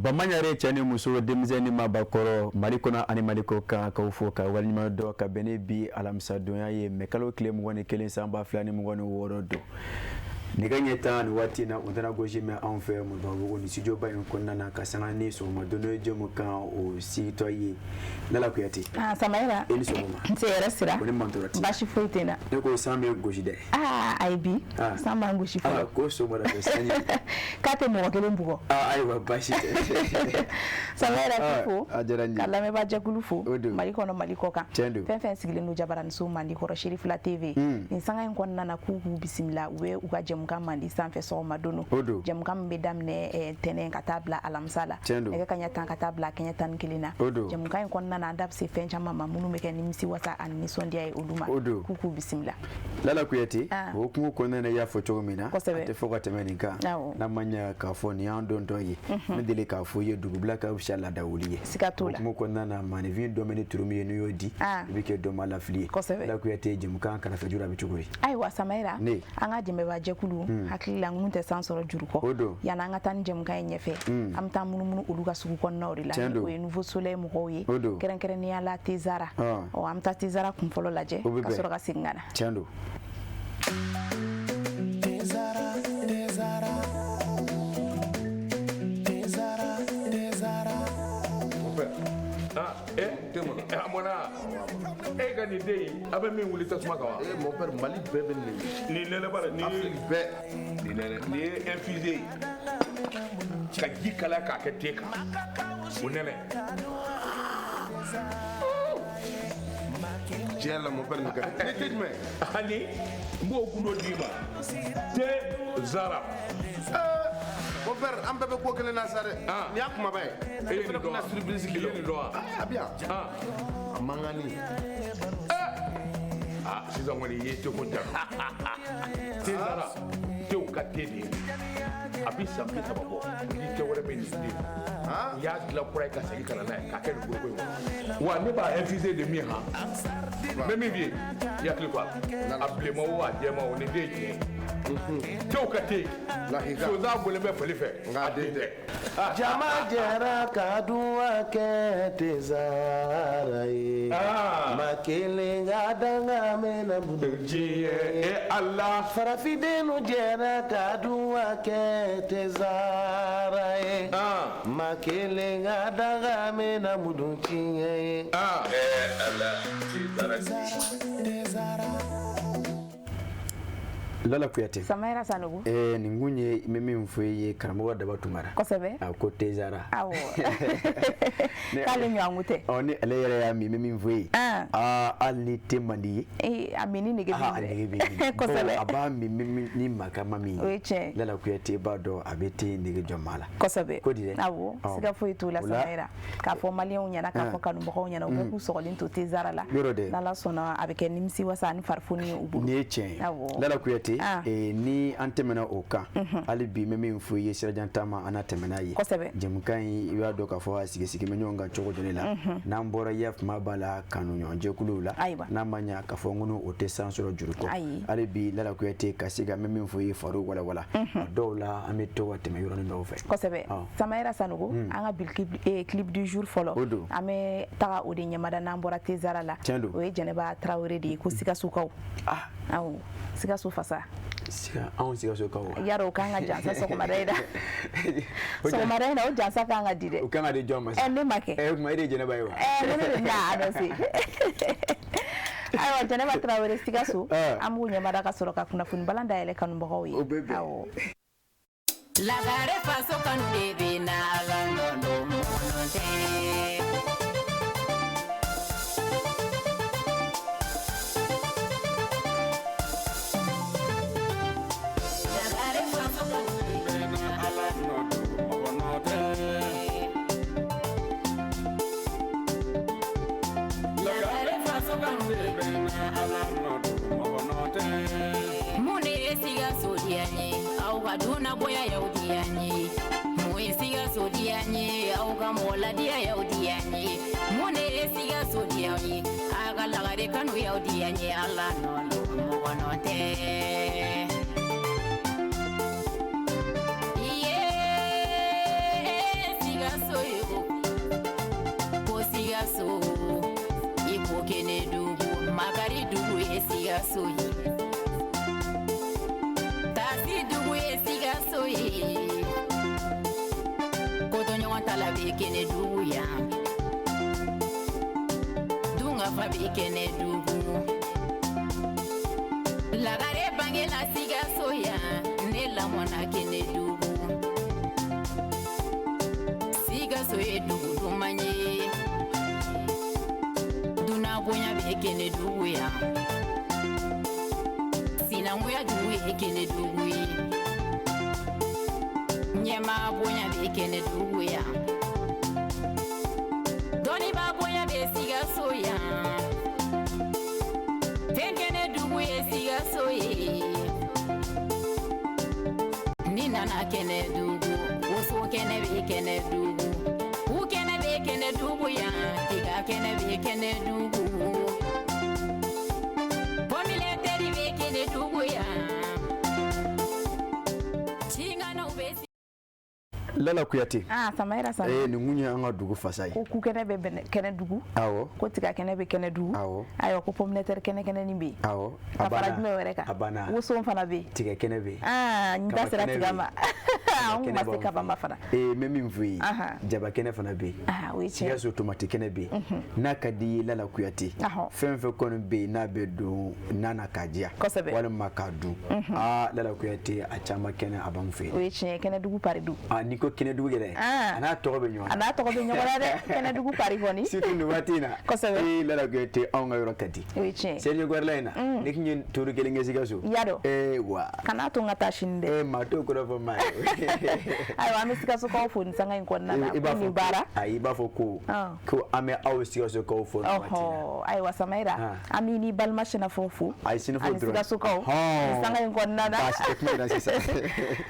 Bamaɲare cɛ ni muso, denmisɛn ni maabakɔrɔ, Mali kɔnɔ ani Mali kɔ kan, k'aw fo ka waleɲuman dɔn ka bɛn ni bi alamisadonya ye, mɛ kalo tile 21 san 2026 don. Nɛgɛ ɲɛ 10 nin waati na, o tɛna gosi mɛn anw fɛ Moribabugu ni studio ba in kɔnɔna na, ka sanga ni sɔgɔma don ye jɛmu kan o sigitɔ ye. Lala Kuyate. Ah, Samayira. E ni sɔgɔma. Nse hɛrɛ sira. Ko ni mantora ti. Baasi foyi tɛ n na. Ne ko san bɛ gosi dɛ. Aa, ayi, bi san b'an gosi fɔlɔ. Ko sɔgɔmada fɛ sanji. K'a tɛ mɔgɔ kelen bugɔ. Aa, ayiwa, baasi tɛ. Samayira, k'i fo. A diyara n ye. Ka lamɛnbaa jɛkulu fo. O don. Mali kɔnɔ, Mali kɔ kan. Tiɲɛ don. Fɛn fɛn sigilen don Jabaraniso mandi kɔrɔ, Serifila TV. Nin sanga in kɔnɔna na, k'u k'u bisimila, u bɛ u ka jɛmukan mandi sanfɛ sɔgɔma don. O don. Jɛmukan min bɛ daminɛ tɛnɛn ka taa bila alamisa la. Tiɲɛ don. Nɛgɛ kaɲɛ 10 ka taa bila kɛɲɛ 11 na. O don. Jɛmukan in kɔnɔna na, an da bɛ se fɛn caman ma minnu bɛ kɛ nimisi wasa ani nisɔndiya ye olu ma. O don. K'u k'u bisimila. Lala Kuyate, o hukumu kɔnɔna na, i y'a fɔ cogo min na, Kosɛbɛ. a tɛ fɔ ka tɛmɛ nin kan. Awɔ. N'a ma ɲɛ k'a fɔ nin y'an dontɔ ye, n bɛ deli k'a fɔ i ye, dugubila ka fisa laada wuli ye. Siga t'o la. O hukumu kɔnɔna na, maaninfin dɔ bɛ ni turu min ye, n'i y'o di, i bɛ kɛ dɔ ma lafili ye. Kosɛbɛ. Lala Kuyate, jɛmukan kɛrɛfɛjuru a bɛ cogo di? Ayiwa Samayira, Ne. an ka jɛmɛba jɛkulu hakili la ŋunu tɛ san sɔrɔ juru kɔ. O don. Yanni an ka taa ni jɛmukan in ɲɛfɛ, an bɛ taa munumunu olu ka sugu kɔnɔnaw de la. Tiɲɛ don. O ye Nouveau Soleil mɔgɔw ye. O don. Kɛrɛnkɛrɛnnenya la Tezara. Ɔ, an bɛ taa Tezara kun fɔlɔ lajɛ O bɛ ka bɛn. sɔrɔ ka segin ka na. Tiɲɛ don. Tezara, Tezara, Tezara, Tezara. Ah, eh, a mɔna e ka nin den in, a bɛ min wuli tasuma kan wa? Eh, mon père, Mali bɛɛ bɛ nin de. Nin nɛnɛ bara nin ye Afrique bɛɛ. Nin nɛnɛ, nin ye infusé ye ka ji kalaya k'a kɛ te kan, o nɛnɛ. Tiɲɛ la, mon père, nin ka di. Ni te jumɛn? Ani n b'o gundo d'i ma, te zara. Mon père, an bɛɛ bɛ ko kelen na sa dɛ. Ah. Nin y'a kumaba ye. E ye Ne nin fana dɔn bɛna wa? surprise I k'i ye la. nin dɔn wa? Ah, a bɛ yan. Ah. A mankanni. Ah, sisan kɔni i ye teko ja. Te zara, tew ka te de ye, a bi san 30 bɔ ni te wɛrɛ bɛ nin den. Ah. U y'a dilan kura ye ka segin ka na n'a ye k'a kɛ nin foroko in kɔnɔ wa. Ne b'a infusé de min han, n bɛ min f'i ye, i hakili to a la, a bilenma o, a jɛma o, nin den ye tiɲɛ ye, tew ka te. Lahika. Sonsan bɔlen bɛ fali fɛ. Nka a den tɛ. Jama jɛra ka duwa kɛ Tezara ye. Ah. Ma kelen ka danga mɛnna bolo. Diɲɛ e Ala. Farafindenw jɛra ka duwa kɛ Tezara ye. Ah. Ma kelen ka danga mɛnna mudu tiɲɛ ye. Ah, eh Ala, te zara. Lala Kuyate. Samayira Sanogo. Nin kun ye n bɛ min fɔ i ye, karamɔgɔ Daba Tunkara. Kosɛbɛ. A ko Tezara. Awɔ. K'ale ɲɔgɔn tɛ. Ɔ, ni ale yɛrɛ y'a min, n bɛ min fɔ i ye. Ah. Aa, hali ni te man di i ye. Ee, a minni nege Ah, a b'i nege b'i minɛ. minɛ. Kosɛbɛ. Bawo, a b'a min ni makama min ye. O ye tiɲɛ ye. Lala Kuyate, i b'a dɔn a bɛ te nege jɔ maa la. Kosɛbɛ. Ko di dɛ? Awɔ, Ɔ. siga foyi t'o la. O la- Samayira, k'a fɔ maliyɛnw ɲɛna, k'a Ah. fɔ kanubagaw ɲɛna, u bɛɛ k'u sɔgɔlen to Tezara la. Yɔrɔ dɛ. N'Ala sɔnna, a bɛ kɛ nimisi wasa ani farifoni ye u bolo. Nin ye tiɲɛ ye. Awɔ. Lala Kuyate, Ah. ni an tɛmɛna o kan, hali bi n bɛ min fɔ i ye, sirajan taama an na tɛmɛ n'a ye. Kosɛbɛ. Jɛmukan in, i b'a dɔn k'a fɔ a sigi sigi bɛ ɲɔgɔn kan cogo joli la. N'an bɔra yafama b'a la kanuɲɔgɔnjɛkuluw la. Ayiwa. N'a ma ɲa k'a fɔ ŋunu o tɛ san sɔrɔ juru kɔ. Ayi. Hali bi Lala Kuyate, ka se ka n bɛ min fɔ i ye, fariw walawala. A dɔw la, an bɛ to ka tɛmɛ yɔrɔnin dɔw fɛ. Kosɛbɛ. Ɔ. Samayira Sanogo, an ka bi clip du jour fɔlɔ, O don. an bɛ taga o de ɲɛmada n'an bɔra Tezara la. Tiɲɛ don. O ye Jɛnɛba Tarawele de ye, ko Sikasokaw. Ah. Awɔ, Sikaso fasa. Sika, anw Sikasokaw wa? Yarɔ, o kan ka jansa sɔgɔmada in na. Sɔgɔmada in na, o jansa kan ka di dɛ. O kan ka di jɔn ma sa? Ɛ, ne ma kɛ. Ɛ, o tuma e de ye Jɛnɛba ye wa? Ɛ, ne de bɛna annoncé. Ayiwa, Jɛnɛba Tarawele Sikaso, Ah. an b'u ɲɛmada ka sɔrɔ ka kunnafoni balan dayɛlɛ kanubagaw ye. O bɛ bɛn. Awɔ. Lagare faso kanu de bɛ na, Ala nɔ don mɔgɔ tɛ. Lagare faso kanu de bɛ na, Ala nɔ don mɔgɔ tɛ. Lagare faso kanu de bɛ na, Ala nɔ don mɔgɔ tɛ. Mun de ye Sikaso diya n ye? Aw ka dunnabonya y'aw diya n ye. Mun ye Sikaso diya n ye? Aw ka mɔgɔ ladiya y'aw diya n ye. Mun de ye Sikaso diya n ye? Aw ka lagare kanu y'aw diya n ye. Ala nɔ don mɔgɔ nɔ tɛ. Iye, Sikaso. ye ko Sikaso i ko Kɛnɛdugu Makari dugu ye Sikaso ye Tasi dugu ye Sikaso ye Kotoɲɔgɔn tala bɛ Kɛnɛdugu yan Dunkafa bɛ Kɛnɛdugu Lagare bangela Sikaso yan ne lamɔna Kɛnɛdugu Sikaso ye dugu duman ye Dunan bonya bɛ Kɛnɛdugu yan Sinankunya dugu ye Kɛnɛdugu ye Ɲɛmaa bonya bɛ Kɛnɛdugu yan Dɔnnibaa bonya bɛ Sikaso yan Fɛn Kɛnɛdugu ye Sikaso ye Ni nana Kɛnɛdugu woso kɛnɛ bɛ Kɛnɛdugu Ku kɛnɛ bɛ Kɛnɛdugu yan Tiga kɛnɛ bɛ Kɛnɛdugu Pɔmilɛtɛri bɛ Kɛnɛdugu yan Cinganaw bɛ Lala Kuyate. Ah, Samayira Sama. Nin kun ye an ka dugu fasa ye. Ko ku kɛnɛ bɛ Kɛnɛdugu. Awɔ. Ko tiga kɛnɛ bɛ Kɛnɛdugu. Awɔ. Ayiwa, ko pomme de terre kɛnɛ kɛnɛnin bɛ yen. Awɔ. Ka fara jumɛn wɛrɛ kan? A banna. Woson fana bɛ yen. Tiga kɛnɛ bɛ yen. Ah, n da sera tiga ma. An kun ma se kaba ma fana. N bɛ min f'i ye. Jaba kɛnɛ fana bɛ yen. Ah, o ye tiɲɛ. Sikaso tomati kɛnɛ bɛ yen. N'a ka di i ye Lala Kuyate. Fɛn fɛn kɔni bɛ yen n'a bɛ don na na k'a diya. Kosɛbɛ. Walima k'a dun. Aa, Lala Kuyate, a caman kɛnɛ a b'anw fɛ yen. O ye tiɲɛ ye, Kɛnɛdugu pari don. Ah, n'i ko Kɛnɛdugu yɛrɛ, a n'a tɔgɔ bɛ ɲɔgɔn na. A n'a tɔgɔ bɛ ɲɔgɔn na dɛ, Kɛnɛdugu pari kɔni. Surtout nin waati in na. Kosɛbɛ. Ee, Lala Kuyate, anw ka yɔrɔ ka di. O ye tiɲɛ ye. Serge Guardiola in na, ne tun ye turu kelen kɛ Sikaso. I y'a dɔn. Ee wa. Kan'a to n ka taa sini dɛ. Ee, maa t'o kɔrɔ fɔ maa ye. Ayiwa, an bɛ Sikasokaw fo nin sanga in kɔnɔna na. I b'a Ko nin fɔ baara. Ayi, i b'a fɔ ko ko an bɛ aw Sikasokaw fo nin waati in na. Ayiwa, Samayira, an b'i ni balima Sɛnɛfɔw fo. Ayi, Sɛnɛfɔw Ani dɔrɔn. Sikasokaw. Nin sanga in kɔnɔna na. Baasi tɛ kuma in na sisan.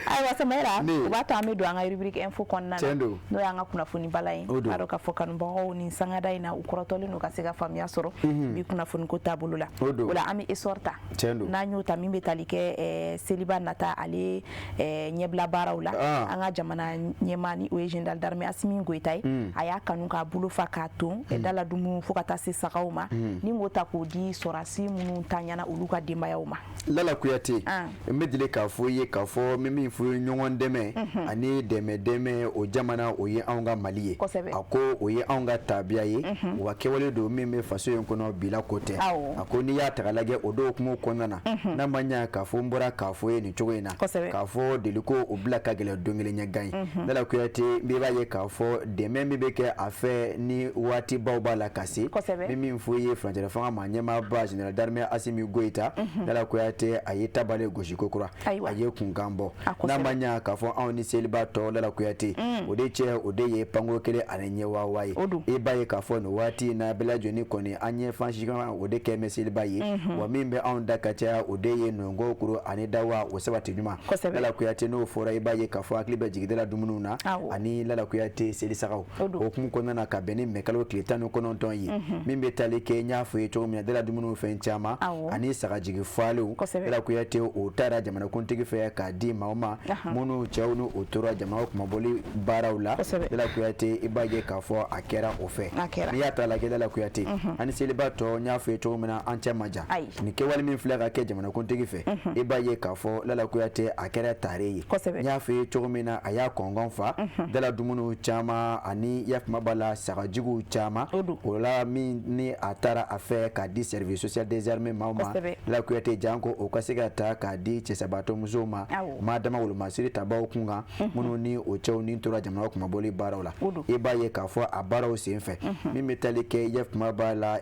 Ayiwa, Samayira, o b'a to an bɛ don an ka rubrique info kɔnɔna na. Tiɲɛ don. N'o y'an ka kunnafoni bala ye. O don. K'a dɔn k'a fɔ kanubagaw nin sangada in na, u kɔrɔtɔlen don ka se ka faamuya sɔrɔ bi kunnafoni ko taabolo la. O don. O la an bɛ essor ta. Tiɲɛ don. N'an y'o ta, min bɛ tali kɛ seliba nata ale ɲɛbila baaraw la. An ka jamana ɲɛmaa ni o ye général d'armée Assimi Goïta ye. A y'a kanu k'a bolo fa k'a ton da la dumuni fo ka taa se sagaw ma. Ni k'o ta k'o di sɔrɔdasi minnu tanyana olu ka denbayaw ma. Lala Kuyate, n bɛ deli k'a fɔ i ye k'a fɔ n bɛ min fɔ ɲɔgɔn dɛmɛ ani dɛmɛ dɛmɛ o jamana, o ye anw ka Mali ye. A ko o ye anw ka tabiya ye, wa kɛwale don min bɛ faso in kɔnɔ bila ko tɛ. A ko n'i y'a ta k'a lajɛ o dɔw kumaw kɔnɔna na, n'a ma ɲɛ k'a fɔ n bɔra k'a fɔ ye nin cogo in na, k'a fɔ deliko o bila ka gɛlɛn don kelen ɲɛ gan ye. Lala Kuyate, n b'a ye k'a fɔ dɛmɛ min bɛ kɛ a fɛ ni waati baw b'a la ka se, n bɛ min fɔ i ye, furancɛla fanga maa ɲɛmaaba général d'armée Assimi Goïta, Lala Kuyate, a ye tabale gosi ko kura, a ye kunkan bɔ. N'a ma ɲɛ k'a fɔ anw ni seliba tɔ, Lala Kuyate, o de cɛ o de ye panko kelen ani ɲɛwawa ye. I b'a ye k'a fɔ nin waati in na bɛɛ lajɛlen kɔni an ɲɛ fan si kan o de kɛ mɛ seliba ye, wa min bɛ anw da ka caya o de ye nɔngɔn kuru ani dawa o sabati ɲuman. Lala Kuyate, n'o fɔra i b'a ye k'a fɔ hakili bɛ jigidala dumuniw na ani Lala Kuyate selisagaw. O hukumu kɔnɔna na, ka bɛn ni mɛkalo tile 19 ye, min bɛ tali kɛ n y'a fɔ ye cogo min na, dala dumuniw fɛn caman ani sagajigi falenw, Lala Kuyate, o taara jamanakuntigi fɛ k'a di maaw ma minnu cɛw ni o tora jamana kunmabɔli baaraw la. Lala Kuyate, i b'a ye k'a fɔ a kɛra o fɛ. N'i y'a ta lajɛ, Lala Kuyate, ani seliba tɔ, n y'a fɔ ye cogo min na, an cɛ man jan. Nin kɛwale min filɛ ka kɛ jamanakuntigi fɛ, i b'a ye k'a fɔ Lala Kuyate, a kɛra tare ye. N y'a fɔ ye cogo min na, a y'a kɔngɔn fa dala dumuniw caman ani yafama b'a la sagajigiw caman o la, min ni a taara a fɛ k'a di service social des armées maaw ma. Lala Kuyate, janko o ka se ka ta k'a di cɛsabaatɔ musow ma, maa dama wolomasiri tabaw kun kan, minnu ni o cɛw ni tora jamana kunmabɔli baaraw la. I b'a ye k'a fɔ a baaraw sen fɛ, min bɛ tali kɛ yafama b'a la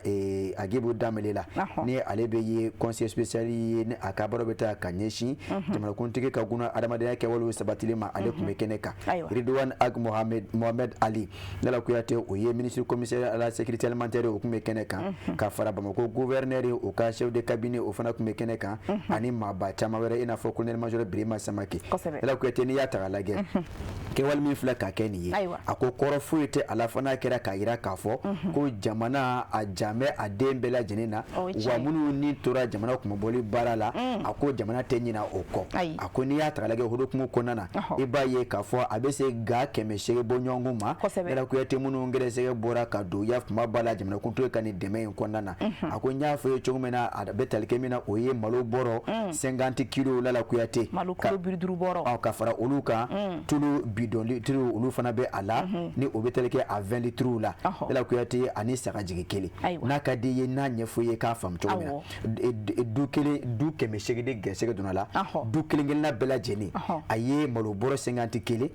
Agibu Danbele la, ni ale bɛ ye conseiller spécial ye, ni a ka baaraw bɛ taa ka ɲɛsin jamanakuntigi ka gunna adamadenya kɛwalew sabatili ma, ale tun bɛ kɛnɛ kan. Ridwan Ag Mohamed Ali, Lala Kuyate, o ye ministre commissaire à la sécurité alimentaire, o tun bɛ kɛnɛ kan, ka fara Bamakɔ gouverneur o ka chef de cabinet, o fana tun bɛ kɛnɛ kan, ani maaba caman wɛrɛ i n'a fɔ colonel major Birima Samake. Lala Kuyate, n'i y'a ta k'a lajɛ, kɛwale min filɛ ka kɛ nin ye, a ko kɔrɔ foyi tɛ a la fo n'a kɛra k'a jira k'a fɔ ko jamana a jan bɛ a den bɛɛ lajɛlen na, wa minnu ni tora jamana kunmabɔli baara la, a ko jamana tɛ ɲina o kɔ. A ko n'i y'a ta k'a lajɛ hukumu kɔnɔna na, I b'a ye k'a fɔ a bɛ se ga 800 bɔ ɲɔgɔn ma. Lala Kuyate, minnu gɛrɛsɛgɛ bɔra ka don ya kuma ba la jamanakuntigi ka nin dɛmɛ in kɔnɔna na, a ko n y'a fɔ ye cogo min na, a bɛ tali kɛ min na, o ye malo bɔrɔ 50 kilos, Lala Kuyate. Malo kilo 50 bɔrɔ. Ka fara olu kan, tulu bidon litiri, olu fana bɛ a la, ni o bɛ tali kɛ a 20 litres la, Lala Kuyate, ani sagajigi kelen. N'a ka di i ye, n'a ɲɛfɔ i ye k'a faamu cogo min na, du kelen, du 800 de gɛrɛsɛgɛ donna la. Du kelen kelenna bɛɛ lajɛlen, a ye malo bɔrɔ 50 kelen,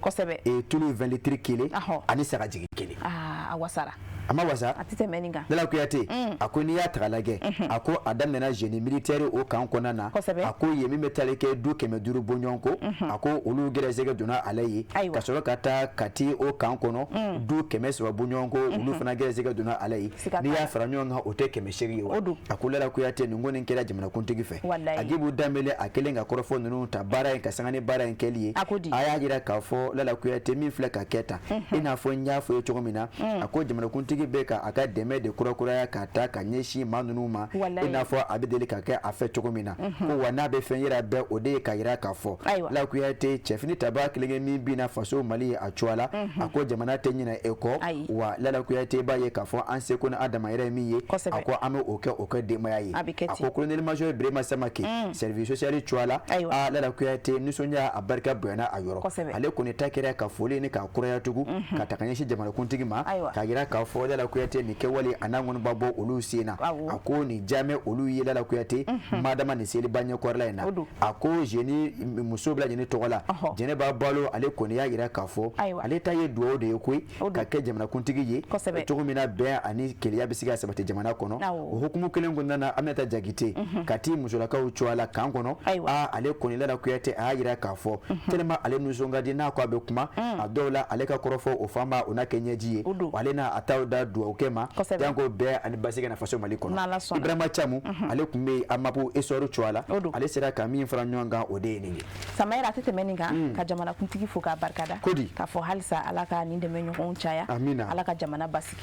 tulu 20 litres kelen, ani sagajigi kelen. A wasara. A ma wasa? A tɛ tɛmɛ nin kan. Lala Kuyate, a ko n'i y'a ta k'a lajɛ, a ko a daminɛna génie militaire o kan kɔnɔna na. A ko yen min bɛ tali kɛ du 500 bɔ ɲɔgɔn kɔ, a ko olu gɛrɛsɛgɛ donna ale ye, ka sɔrɔ ka taa Kati o kan kɔnɔ, du 300 bɔ ɲɔgɔn kɔ, olu fana gɛrɛsɛgɛ donna ale ye. N'i y'a fara ɲɔgɔn kan, o tɛ 800 ye wa? A ko Lala Kuyate, nin kɔni kɛra jamanakuntigi fɛ. Agibu Danbele, a kɛlen ka kɔrɔfɔ ninnu ta baara in ka sanga ni baara in kɛli ye, a y'a jira k'a fɔ, Lala Kuyate, min filɛ ka kɛ tan, i n'a fɔ n y'a fɔ ye cogo min na, a ko jamanakuntigi bɛ ka a ka dɛmɛ de kurakuraya ka taa ka ɲɛsin maa ninnu ma, i n'a fɔ a bɛ deli ka kɛ a fɛ cogo min na. Ko wa n'a bɛ fɛn yira bɛɛ, o de ye ka yira k'a fɔ, Lala Kuyate, cɛfini taba kelen min binna faso Mali ye a cogoya la, a ko jamana tɛ ɲinɛ e kɔ. Wa Lala Kuyate, b'a ye k'a fɔ an seko ni an dama yɛrɛ ye min ye, a ko an bɛ o kɛ, o kɛ denbaya ye. A ko colonel major Birema Samake, service social cogoya la, a Lala Kuyate, nisɔndiya a barika bonyana a yɔrɔ. Ale kɔni ta kɛra ka foli ni k'a kuraya tugun ka ta ka ɲɛsin jamanakuntigi ma, k'a yira k'a fɔ, Lala Kuyate, nin kɛwale a n'a ŋɔniba bɔ olu sen na. A ko nin jaamɛ olu ye, Lala Kuyate, madama nin seliba ɲɛkɔrɔla in na. A ko jeune muso bɛɛ lajɛlen tɔgɔ la, Jɛnɛba Balo, ale kɔni y'a yira k'a fɔ ale ta ye dugawu de ye koyi ka kɛ jamanakuntigi ye cogo min na bɛn ani kelenya bɛ se ka sabati jamana kɔnɔ. O hukumu kelen kɔnɔna na, Aminata Jakite, ka ti musolakaw cogoya la kan kɔnɔ, aa, ale kɔni, Lala Kuyate, a y'a yira k'a fɔ tellement ale nisɔn ka di n'a ko a bɛ kuma a dɔw la, ale ka kɔrɔfɔ o fan ba o n'a kɛ ɲɛji ye. Ale n'a a taw da dugawukɛ ma janko bɛɛ ani basi ka na faso Mali kɔnɔ. Ibrahima Camu, ale tun bɛ yen Amapu Essor cogoya la, ale sera ka min fara ɲɔgɔn kan, o de ye nin ye. Samayɛrɛ, a tɛ tɛmɛ nin kan ka jamanakuntigi fo k'a barikada, k'a fɔ halisa Ala ka nin dɛmɛ ɲɔgɔnw caya, Ala ka jamana basigi.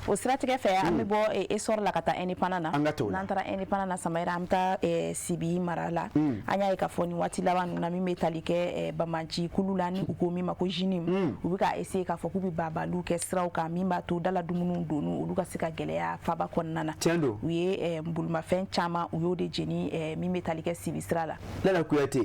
O siratigɛ fɛ, an bɛ bɔ Essor la ka taa Indépendant na. N'an taara Indépendant na, Samayɛrɛ, an bɛ taa Sibi mara la. An y'a ye k'a fɔ nin waati laban ninnu na, min bɛ tali kɛ banbanci kulu la, ni u ko min ma ko JNIM, u bɛ ka essayer k'a fɔ k'u bɛ babaliw kɛ siraw kan, min b'a to dala dumuniw donni olu ka se ka gɛlɛya faba kɔnɔna na. U ye bolimafɛn caman, u y'o de jeni, min bɛ tali kɛ Sibi sira la. Lala Kuyate,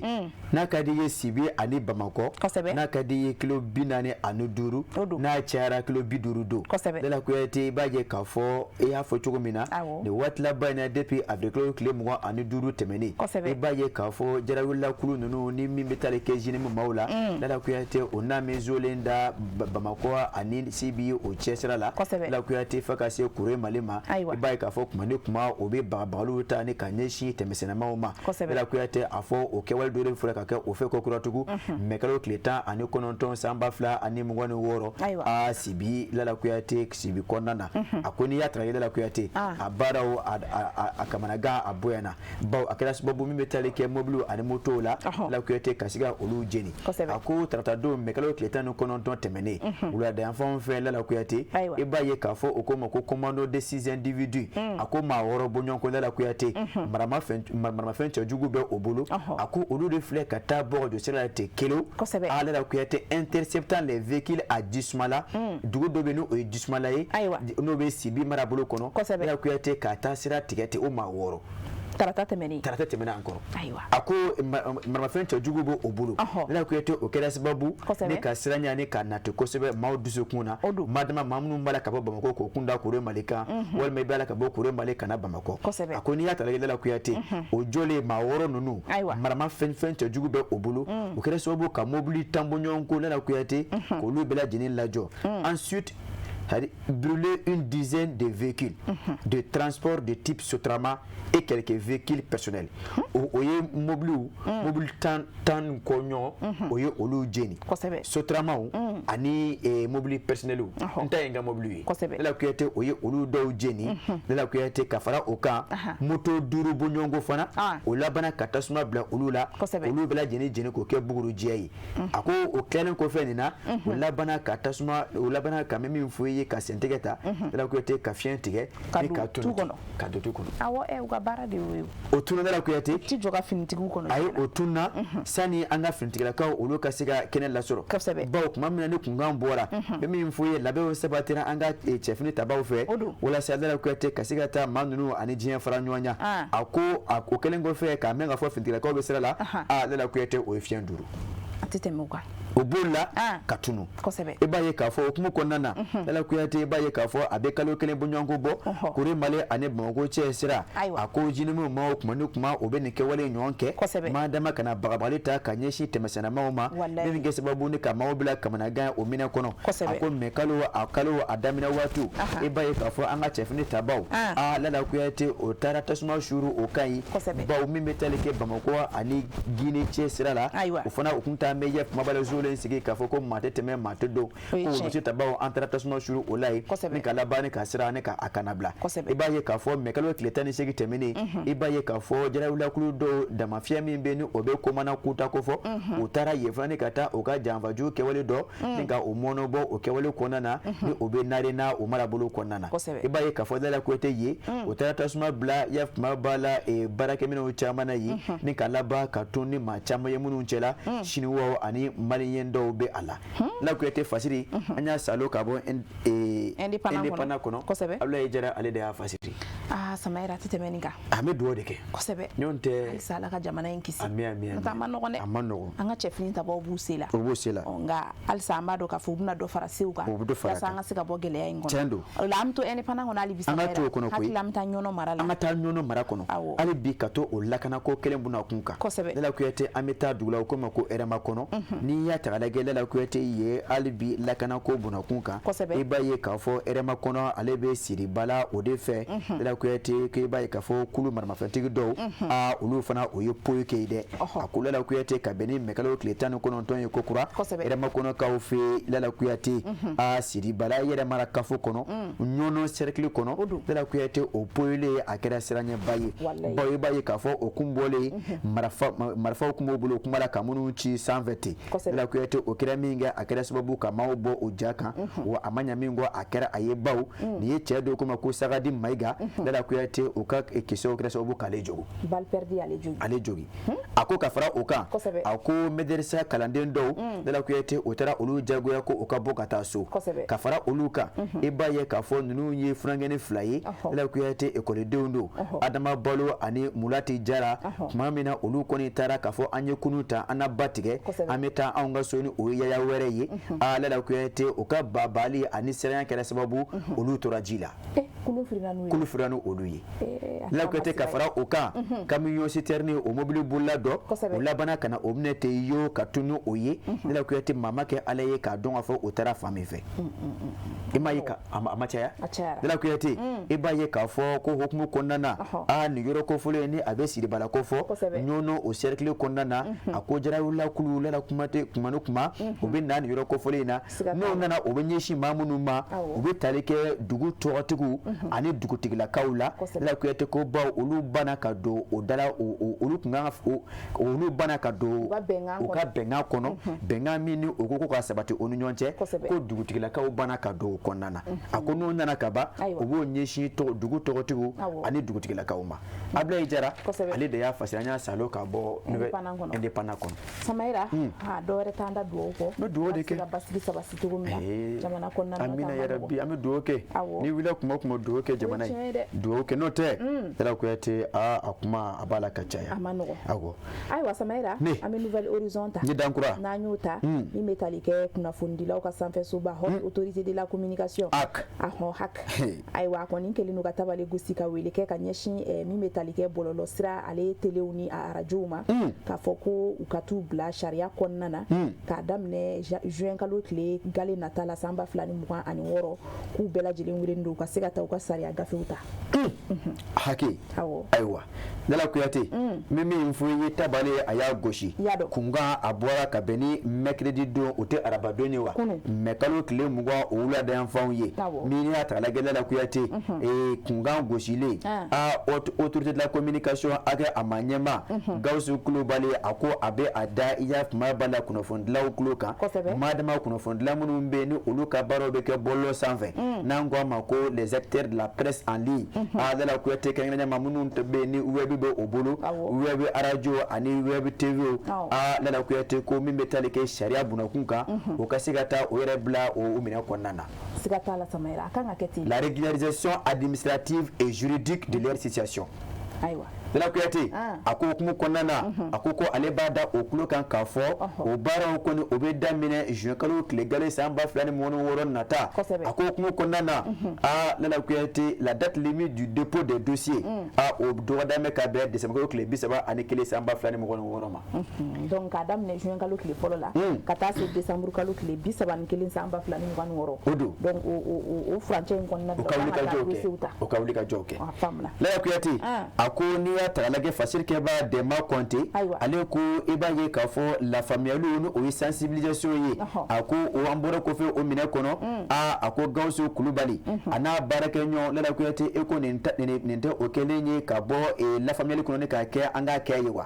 n'a ka di i ye, Sibi ani Bamakɔ, n'a ka di i ye, kilo 45, n'a cayara kilo 50 don. Lala Kuyate, i b'a ye k'a fɔ i y'a fɔ cogo min na, nin waati laban in na, depuis avril kalo tile 25 tɛmɛnen, i b'a ye k'a fɔ jarawulilakulu ninnu ni min bɛ taali kɛ JNIM maaw la, Lala Kuyate, o n'a min zolen da Bamakɔ ani Sibi o cɛsira la, Lala Kuyate, fo ka se Kure Mali ma, i b'a ye k'a fɔ kuma ni kuma o bɛ bagabagaliw ta ni ka ɲɛsin tɛmɛsennamaw ma. Lala Kuyate, a fɔ o kɛwale dɔ de fɔra ka kɛ o fɛ ko kura tugun mɛ kalo tile 19 san 2026, a Sibi, Lala Kuyate, Sibi kɔnɔna na. A ko n'i y'a ta Lala Kuyate, a baaraw a kamanagan a bonyana, bawo a kɛra sababu min bɛ taali kɛ mobiliw ani motow la, Lala Kuyate, ka se ka olu jeni. A ko tarata don mɛ kalo tile 19 tɛmɛnen, wuladayanfanw fɛ, Lala Kuyate, i b'a ye k'a fɔ o ko ma ko commando de six individus, a ko maa wɔɔrɔ bɔɲɔgɔnko, Lala Kuyate, maramafɛn cɛjugu bɛ o bolo. A ko olu de filɛ ka taa bɔ ka don sira la ten kelen a, Lala Kuyate, interceptant les véhicules à Jisumala, dugu dɔ bɛ yen n'o ye Jisumala ye, n'o bɛ Sibi marabolo kɔnɔ, Lala Kuyate, ka taa sira tigɛ ten, o maa wɔɔrɔ. Tarata tɛmɛnen. Tarata tɛmɛnen an kɔrɔ. A ko maramafɛn cɛjugu b'o o bolo, Lala Kuyate, o kɛra sababu ne ka siranya ni ka nati kosɛbɛ maaw dusukun na, madama maa minnu b'a la ka bɔ Bamakɔ k'o kun da Kure Mali kan, walima i b'a la ka bɔ Kure Mali ka na Bamakɔ. A ko n'i y'a ta Lala Kuyate, o jɔlen maa wɔɔrɔ ninnu, maramafɛn fɛn cɛjugu bɛ o bolo, o kɛra sababu ka mobili tan bɔ ɲɔgɔn ko, Lala Kuyate, k'olu bɛɛ lajɛlen lajɔ. Ensuite, brûler une dizaine de véhicules de transport de type Sotrama et quelques véhicules personnels. O ye mobiliw, mobili 10 kɔ ɲɔgɔn, o ye olu jeni. Sotramaw ani mobili personnels, n ta ye n ka mobili ye. Lala Kuyate, o ye olu dɔw jeni. Lala Kuyate, ka fara o kan, moto duuru bɔɲɔgɔnko fana, o labanna ka tasuma bila olu la, olu bɛɛ lajɛlen jeni k'o kɛ bugurijɛ ye. A ko o kɛlen kɔfɛ nin na, o labanna ka tasuma, o labanna ka min fɔ i ye ka sentigɛ ta Lala Kuyate ka fiɲɛ tigɛ ni ka tunu ka don tu kɔnɔ. Awɔ, u ka baara de y'o ye. O tununa Lala Kuyate. Ti jɔ ka finitigiw kɔnɔ. Ayi, o tununa sani an ka finitigilakaw olu ka se ka kɛnɛ lasɔrɔ. Kosɛbɛ. Bawo tuma min na ni kunkan bɔra, bɛ min fɔ ye, labɛnw sabatira an ka cɛfini tabaw fɛ walasa Lala Kuyate ka se ka taa maa ninnu ani diɲɛ fara ɲɔgɔn ɲa. A ko o kɛlen kɔfɛ k'a mɛn k'a fɔ finitigilakaw bɛ sira la, aa Lala Kuyate, o ye fiɲɛ duuru. A tɛ tɛmɛ o kan. O bolila ka tunu. I b'a ye k'a fɔ o hukumu kɔnɔna na, Lala Kuyate, i b'a ye k'a fɔ a bɛ kalo kelen bɔɲɔgɔnko bɔ, Kore Mali ani Bamakɔ cɛ sira, a ko JNIM maaw kuma ni kuma o bɛ nin kɛwale ɲɔgɔn kɛ maa dama ka na bagabagali ta ka ɲɛsin tɛmɛsɛnɛmaw ma, min bɛ kɛ sababu ni ka maaw bila kamanagan o minɛ kɔnɔ. A ko mɛ kalo a kalo a daminɛ waati, i b'a ye k'a fɔ an ka cɛfini tabaw, aa Lala Kuyate, o taara tasuma suuru o kan ɲi, bawo min bɛ tali kɛ Bamakɔ ani Guinée cɛ sira la, o fana o kun t'an bɛ ye kumaba zolen sigi k'a fɔ ko maa tɛ tɛmɛ, maa tɛ don, ko olu tabaw an taara tasuma suuru o la yen ni ka laban ni ka sira ni ka a kana bila. I b'a ye k'a fɔ mɛ kalo tile 18 tɛmɛnen, i b'a ye k'a fɔ jarawulakulu dɔw damafiyɛ min bɛ ni o bɛ komana kuta ko fɔ, u taara yen fana ni ka taa u ka janfaju kɛwale dɔ ni ka o mɔnɔbɔ o kɛwale kɔnɔna na ni o bɛ Narena o marabolo kɔnɔna na. I b'a ye k'a fɔ Lala Kuyate ye o taara tasuma bila ya kuma b'a la baarakɛminɛnw caman na yen ni ka laban ka tun ni maa caman ye minnu cɛla Siniwaw ani Maliyɛn dɔw bɛ a la. Lala Kuyate fasiri, an y'a salo ka bɔ Indépendant kɔnɔ. Abdoulaye Jara, ale de y'a fasiri. Aa Samayira, a tɛ tɛmɛ nin kan. An bɛ dugawu de kɛ. Kosɛbɛ. Ɲɔgɔn tɛ. Halisa Ala ka jamana in kisi. Ami, ami, ami. A ma nɔgɔn dɛ. A ma nɔgɔn. An ka cɛfini tabaw b'u se la. O b'u se la. Nka halisa an b'a dɔn k'a fɔ u bɛna dɔ fara sew kan. U bɛ dɔ fara kan. Walasa an ka se ka bɔ gɛlɛya in kɔnɔ. Tiɲɛ don. O la an bɛ to Indépendant kɔnɔ hali bi. An ka to o kɔnɔ koyi. Hakili la an bɛ taa Ɲɔnɔ mara la. An ka taa Ɲɔnɔ mara kɔnɔ. Awɔ. Hali bi ka to o lakanako kelen buna kun kan. Kosɛbɛ. Lala Kuyate, an bɛ taa dugu la o ko ma ko Hɛrɛma kɔnɔ. N'i y'a ta k'a lajɛ, Lala Kuyate ye, hali bi lakanako buna kun kan. Kosɛbɛ. I b'a ye k'a fɔ Hɛrɛma kɔnɔ ale bɛ Siribala o de fɛ. Lala Kuyate, k'i b'a ye k'a fɔ kulu maramafɛntigi dɔw, aa olu fana o ye poyi kɛ ye dɛ. A ko Lala Kuyate, ka bɛn ni mɛkalo tile 19 ye ko kura, Hɛrɛma kɔnɔkaw fɛ, Lala Kuyate, aa Siribala yɛrɛ mara kafo kɔnɔ, Ɲɔnɔ cercle kɔnɔ, Lala Kuyate, o poyilen a kɛra siranɲɛba ye. Bawo i b'a ye k'a fɔ o kun bɔlen marifaw kun b'o bolo kuma la ka minnu ci sanfɛ ten. Lala Kuyate, o kɛra min kɛ, a kɛra sababu ka maaw bɔ o ja kan, wa a ma ɲa min kɔ, a kɛra a ye, bawo nin ye cɛ dɔ ko ma ko Sagadi Mayiga, Lala Kuyate, o ka kisɛw kɛra sababu k'ale jogo. Balle perdue, ale jogi. Ale jogi. A ko ka fara o kan, a ko medersa kalanden dɔw, Lala Kuyate, o taara olu jagoya ko o ka bɔ ka taa so. Ka fara olu kan, i b'a ye k'a fɔ ninnu ye funankɛnin fila ye, Lala Kuyate, ekɔlidenw don, Adama Balo ani Mulati Jara. Tuma min na olu kɔni taara k'a fɔ an ye kunu ta, an na ba tigɛ, an bɛ taa anw ka so ni o ye yaya wɛrɛ ye, aa Lala Kuyate, o ka babali ani siranya kɛra sababu olu tora ji la. Kulu firina n'u ye. Kulu firina n'olu ye. Lala Kuyate, ka fara o kan, camion citerne o mobili bolila dɔ, o labanna ka na o minɛ ten yo ka tunu o ye. Lala Kuyate, maa ma kɛ Ala ye k'a dɔn k'a fɔ o taara fan min fɛ. I m'a ye ka a ma caya. Lala Kuyate, i b'a ye k'a fɔ ko hukumu kɔnɔna na, aa nin yɔrɔ kofɔlen ni a bɛ Siribala ko fɔ, Ɲɔnɔ o cercle kɔnɔna na, a ko jarawula kulu Lala kuma tɛ kuma ni kuma o bɛ na nin yɔrɔ kofɔlen in na. N'o nana, o bɛ ɲɛsin maa minnu ma, u bɛ tali kɛ dugu tɔgɔtigiw ani dugutigilakaw la. Lala Kuyate ko bawo olu banna ka don o dala, olu kun kan olu banna ka don u ka bɛnkan kɔnɔ, bɛnkan min ni o ko ka sabati o ni ɲɔgɔn cɛ, ko dugutigilakaw banna ka don o kɔnɔna na. A ko n'o nana ka ban, u b'o ɲɛsin dugu tɔgɔtigiw ani dugutigilakaw ma. Abdoulaye Jara, ale de y'a fasiri, an y'a salo ka bɔ Indépendant kɔnɔ. Samayira, dɔ wɛrɛ t'an da dugawu kɔ. N bɛ dugawu de kɛ. Ka basigi sabati cogo min na jamana kɔnɔna na. Amina yarabi, an bɛ dugawu kɛ. N'i wulila kuma o kuma, dugawu kɛ jamana ye. Dugawu kɛ, n'o tɛ Lala Kuyate, aa a kuma a b'a la ka caya. A ma nɔgɔn. Awɔ. Ayiwa Samayira, an bɛ Nouvel Horizon ta. Ni dankura. N'an y'o ta, min bɛ tali kɛ kunnafonidilaw ka sanfɛsoba, Haute Autorité de la Communication. HAC. Ahɔn, HAC. Ayiwa, a kɔni kɛlen don ka tabali gosi ka wele kɛ ka ɲɛsin min bɛ tali kɛ bɔlɔlɔ sira ale telew ni a arajow ma, k'a fɔ ko u ka t'u bila sariya kɔnɔna na k'a daminɛ juin kalo tile gale nata la san 2026, k'u bɛɛ lajɛlen wele don u ka se ka taa u ka sariya gafew ta. Hake. Ayiwa Lala Kuyate, n bɛ min fɔ i ye, tabale a y'a gosi kunkan a bɔra ka bɛn ni mercredi don, o tɛ araba don ye wa, mɛ kalo tile 20 o wulada yanfanw ye. Min y'a ta k'a lajɛ, Lala Kuyate, kunkan gosilen, a Autorité de la communication hakɛ a ma ɲɛma Gawusu Kulubali, a ko a bɛ a da i y'a kuma ba la kunnafoni kunnafonidilaw tulo kan, madama kunnafonidila minnu bɛ yen ni olu ka baaraw bɛ kɛ bɔlɔlɔ sanfɛ, n'an ko a ma ko les acteurs de la presse en ligne. A Lala Kuyate, kɛrɛnkɛrɛnnenya ma minnu bɛ yen ni web bɛ o bolo, web radio ani web TV. A Lala Kuyate ko min bɛ tali kɛ sariya bunakun kan, o ka se ka taa o yɛrɛ bila o minɛn kɔnɔna na. Siga t'a la, Samayɛrɛ, a kan ka kɛ ten. La régularisation administrative et juridique de leur situation. Ayiwa. Lala Kuyate a ko hukumu kɔnɔna na, a ko ale b'a da o tulo kan k'a fɔ o baaraw kɔni, o bɛ daminɛ juin kalo tile gale san 2026 nata. A ko hukumu kɔnɔna na, a Lala Kuyate, la date limite du dépôt des dossiers, a o dɔgɔda bɛ ka bɛn décembre kalo tile 31 san 2026 ma. Donc k'a daminɛ juin kalo tile fɔlɔ la ka taa se décembre kalo tile 31 san 2026. O don. Donc o furancɛ in kɔnɔna na, o ka wuli ka jɔw kɛ, o ka wuli ka jɔw kɛ. A faamuna. Lala Kuyate a ko n'i y'a ta k'a lajɛ, fasiri kɛbaa Dɛnba Kɔnte, ale ko i b'a ye k'a fɔ lafaamuyaliw, ni o ye sensibilisation ye, a ko o an bɔra kɔfɛ o minɛ kɔnɔ. A ko Gawusu Kulubali a n'a baarakɛɲɔgɔn Lala Kuyate, e ko nin tɛ o kɛlen ye ka bɔ lafaamuyali kɔnɔ ni k'a kɛ an k'a kɛ ye wa,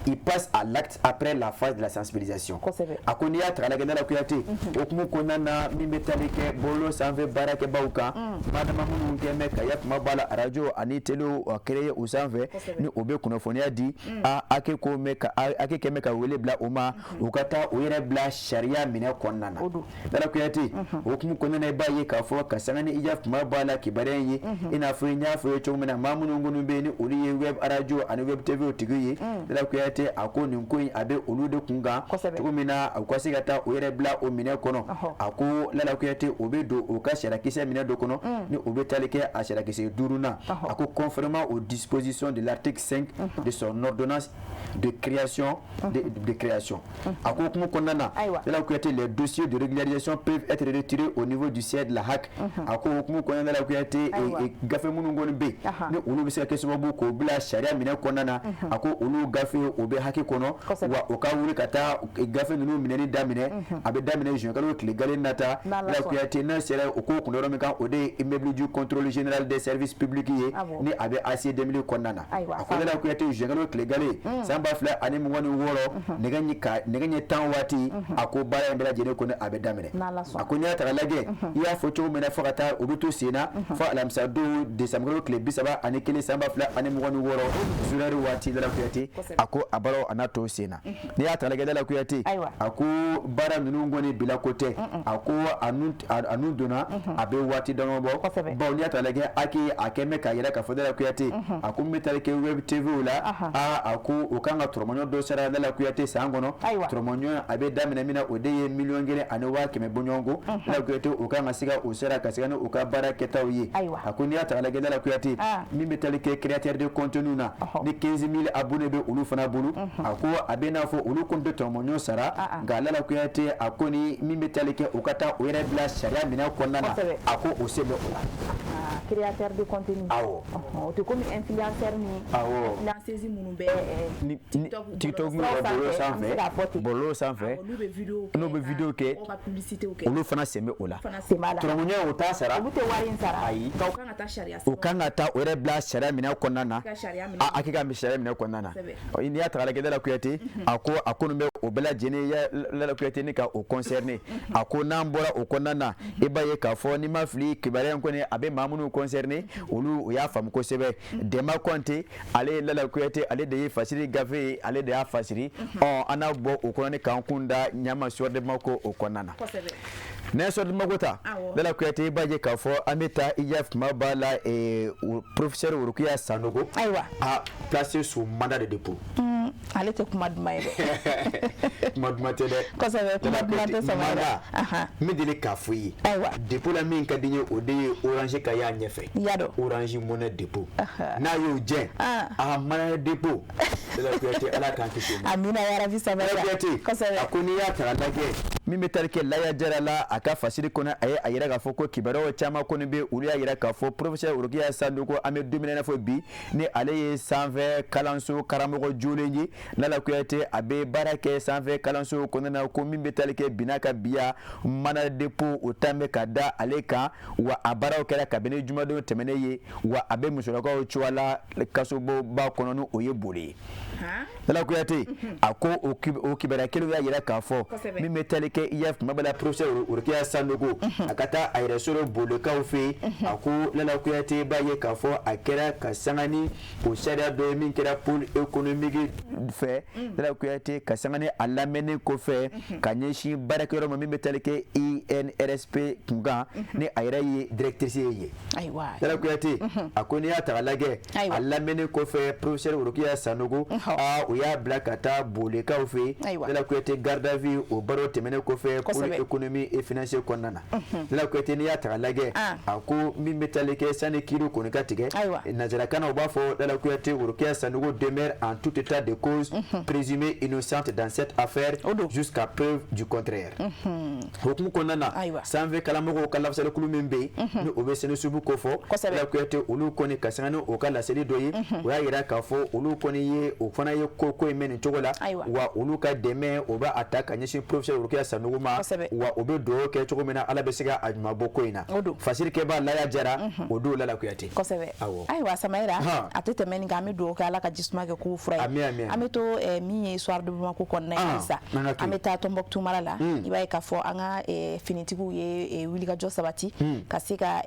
il passe à l'acte après la phase de la sensibilisation. A ko n'i y'a ta k'a lajɛ, Lala Kuyate, o hukumu kɔnɔna na, min bɛ tali kɛ bɔlɔlɔ sanfɛ baarakɛbaw kan, madama minnu kɛ bɛ ka ya kuma b'a la, arajo ani télé créé o sanfɛ ni o bɛ kunnafoniya di, a ake ko mɛ ka ake kɛ bɛ ka wele bila o ma, u ka taa o yɛrɛ bila sariya minɛ kɔnɔna na. Lala Kuyate, o hukumu kɔnɔna na, i b'a ye k'a fɔ ka sanga ni i kuma b'a la kibaruya in ye, i n'a fɔ n y'a fɔ ye cogo min na, maa minnu kɔni bɛ yen ni olu ye web arajo ani web TV tigiw ye, Lala Kuyate a ko nin ko in a bɛ olu de kun kan cogo min na u ka se ka taa o yɛrɛ bila o minɛ kɔnɔ. A ko Lala Kuyate, o bɛ don o ka sariyakisɛ minɛ dɔ kɔnɔ ni o bɛ tali kɛ a sariyakisɛ duurunan. A ko conformément aux dispositions de l'article 5 de son ordonnance de création. A ko hukumu kɔnɔna na, Lala Kuyate, les dossiers de régularisation peuvent être retirés au niveau du siège de la HAC. A ko hukumu kɔnɔna na, Lala Kuyate, gafe minnu kɔni bɛ yen ni olu bɛ se ka kɛ sababu k'o bila sariya minɛ kɔnɔna na, a ko olu gafe o bɛ HAC kɔnɔ, wa o ka wuli ka taa gafe ninnu minɛni daminɛ. A bɛ daminɛ juin kalo tile gale nata. Lala Kuyate, n'a sera o ko kun yɔrɔ min kan, o de ye immeuble du Contrôle général des services publics ye, ni a bɛ AC 2000 kɔnɔna na. A ko Lala Kuyate, juin kalo tile gale san 2026, nɛgɛ ɲɛ 10 waati, a ko baara in bɛɛ lajɛlen kɔni a bɛ daminɛ. A ko n'i y'a ta k'a lajɛ, i y'a fɔ cogo min na, fo ka taa o bɛ to sen na fo alamisa don décembre kalo tile 31 san 2026 zéro heure waati. Lala Kuyate a ko a baaraw a n'a to sen na. N'i y'a ta k'a lajɛ, Lala Kuyate a ko baara ninnu kɔni bila ko tɛ. A ko a nun donna a bɛ waati dama bɔ, bawo n'i y'a ta k'a lajɛ, HAC a kɛn bɛ k'a yira k'a fɔ Lala Kuyate, a ko min bɛ tali kɛ web TV la, a ko o kan ka tɔrɔmɔɲɔ dɔ sara Lala Kuyate san kɔnɔ. Tɔrɔmɔɲɔ a bɛ daminɛ min na, o de ye 1,1 miliyɔn bɔɲɔgɔnko. Lala Kuyate, o kan ka se ka o sara ka se ka ni u ka baara kɛtaw ye. A ko n'i y'a ta k'a lajɛ, Lala Kuyate, min bɛ tali kɛ créateur de contenu na, ni 15 000 abonnés bɛ olu fana bolo, a ko a bɛ n'a fɔ olu kɔni tɛ tɔrɔmɔɲɔ sara. Nka Lala Kuyate a ko ni min bɛ tali kɛ u ka taa o yɛrɛ bila sariya minɛ kɔnɔna na, a ko o se bɛ o la. Créateur de contenu. Awɔ. O tɛ komi influenceur ni influenceuse minnu bɛ TikTok, bɔlɔlɔ sanfɛ, bɔlɔlɔ sanfɛ, n'u bɛ vidéo kɛ, olu fana sen bɛ o la. Tɔrɔmɔɲɔ o t'a sara. Olu tɛ wari in sara. Ayi. Nka u kan ka taa sariya. U kan ka taa o yɛrɛ bila sariya minɛ kɔnɔna na, a k'i ka sariya minɛ kɔnɔna na. N'i y'a ta k'a lajɛ, Lala Kuyate a ko a ko nin bɛ o bɛɛ lajɛlen ya Lala Kuyate ni ka o concerné. A ko n'an bɔra o kɔnɔna na, i b'a ye k'a fɔ n'i ma fili, kibaruya in kɔni a bɛ maa minnu concerné, olu o y'a faamu kosɛbɛ. Dɛnba Kɔnte, ale ye Lala Kuyate, ale de ye fasiri gafe ye, ale de y'a fasiri. Ɔ an n'a bɔ o kɔnɔ ni k'an kun da ɲama Soir de Bamako o kɔnɔna na. N'an ye Soir de Bamako ta, Lala Kuyate, i b'a ye k'a fɔ an bɛ taa i ya kuma b'a la, professeur Rokiya Sanogo. Ayiwa. A placé sous mandat de dépôt. Ale tɛ kuma duman ye dɛ. Kuma duman tɛ dɛ. Kosɛbɛ, kuma duman tɛ sama dɛ. N bɛ deli k'a fɔ i ye. Ayiwa. Dépôt la, min ka di n ye, o de ye Orange ka y'a ɲɛfɛ. I y'a dɔn. Orange Money dépôt. N'a y'o jɛ, a mana dépôt. Lala Kuyate, Ala k'an kisi o ma. Amina yarabi, Samara. Lala Kuyate. Kosɛbɛ. A ko n'i y'a ta k'a lajɛ, min bɛ tali kɛ Laya Jara la, a ka fasiri kɔnɔ, a ye a yira k'a fɔ ko kibaruyaw caman kɔni bɛ, olu y'a yira k'a fɔ professeur Rokiya Sanogo, an bɛ don min na i n'a fɔ bi, ni ale ye sanfɛ kalanso karamɔgɔ jolen ye. Lala Kuyate a bɛ baara kɛ sanfɛ kalanso kɔnɔna na, ko min bɛ tali kɛ Bina ka biya mandat de dépôt, o tan bɛ ka da ale kan, wa a baaraw kɛra kabini jumadon tɛmɛnen ye, wa a bɛ musolakaw cogoya la kasoboba kɔnɔ, ni o ye boli ye. Lala Kuyate a ko o kibaruya kelen y'a jira k'a fɔ min bɛ tali kɛ i kuma bɛɛ la, professeur Rokiya Sanogo, a ka taa a yɛrɛ sɔrɔ Bolikaw fɛ yen. A ko Lala Kuyate b'a ye k'a fɔ a kɛra ka sanga ni o sariya dɔ ye min kɛra pôle économique fɛ. Lala Kuyate, ka sanga ni a lamɛnni kɔfɛ ka ɲɛsin baarakɛyɔrɔ ma min bɛ tali kɛ INRSP kunkan, ni a yɛrɛ ye directrice ye. Lala Kuyate a ko n'i y'a ta k'a lajɛ, a lamɛnni kɔfɛ, professeur Rokiya Sanogo, aa, o y'a bila ka taa Bolikaw fɛ yen. Lala Kuyate, garde à vue o baaraw tɛmɛnen kɔfɛ pôle économie et financier kɔnɔna na, Lala Kuyate, n'i y'a ta k'a lajɛ, a ko min bɛ tali kɛ sani kiiri kɔni ka tigɛ, nanzarakan na u b'a fɔ, Lala Kuyate, Rokiya Sanogo demeure en tout état de cause présumée innocente dans cette affaire jusqu'à preuve du contraire. Hukumu kɔnɔna na, sanfɛ kalamɔgɔw ka lafasalikulu min bɛ yen, ni o bɛ SYNESUP ko fɔ, Lala Kuyate, olu kɔni ka sanga ni o ka laseli dɔ ye, o y'a yira k'a fɔ olu kɔni ye o fana ye ko in mɛn nin cogo la, wa olu ka dɛmɛ, o b'a ta ka ɲɛsin professeur Rokiya Sanogo ma, wa o bɛ dugawu kɛ cogo min na Ala bɛ se ka a ɲuman bɔ ko in na. Fasirikɛba Laya Jara o don, Lala Kuyate. Kosɛbɛ. Ayiwa Samayira, a tɛ tɛmɛ nin kan, an bɛ dugawu kɛ Ala ka jisuma kɛ k'u fura ye. An bɛ to min ye histoire de Bamako kɔnɔna ye halisa, an bɛ taa Tombouctou mara la. I b'a ye k'a fɔ an ka finitigiw ye wulikajɔ sabati ka se ka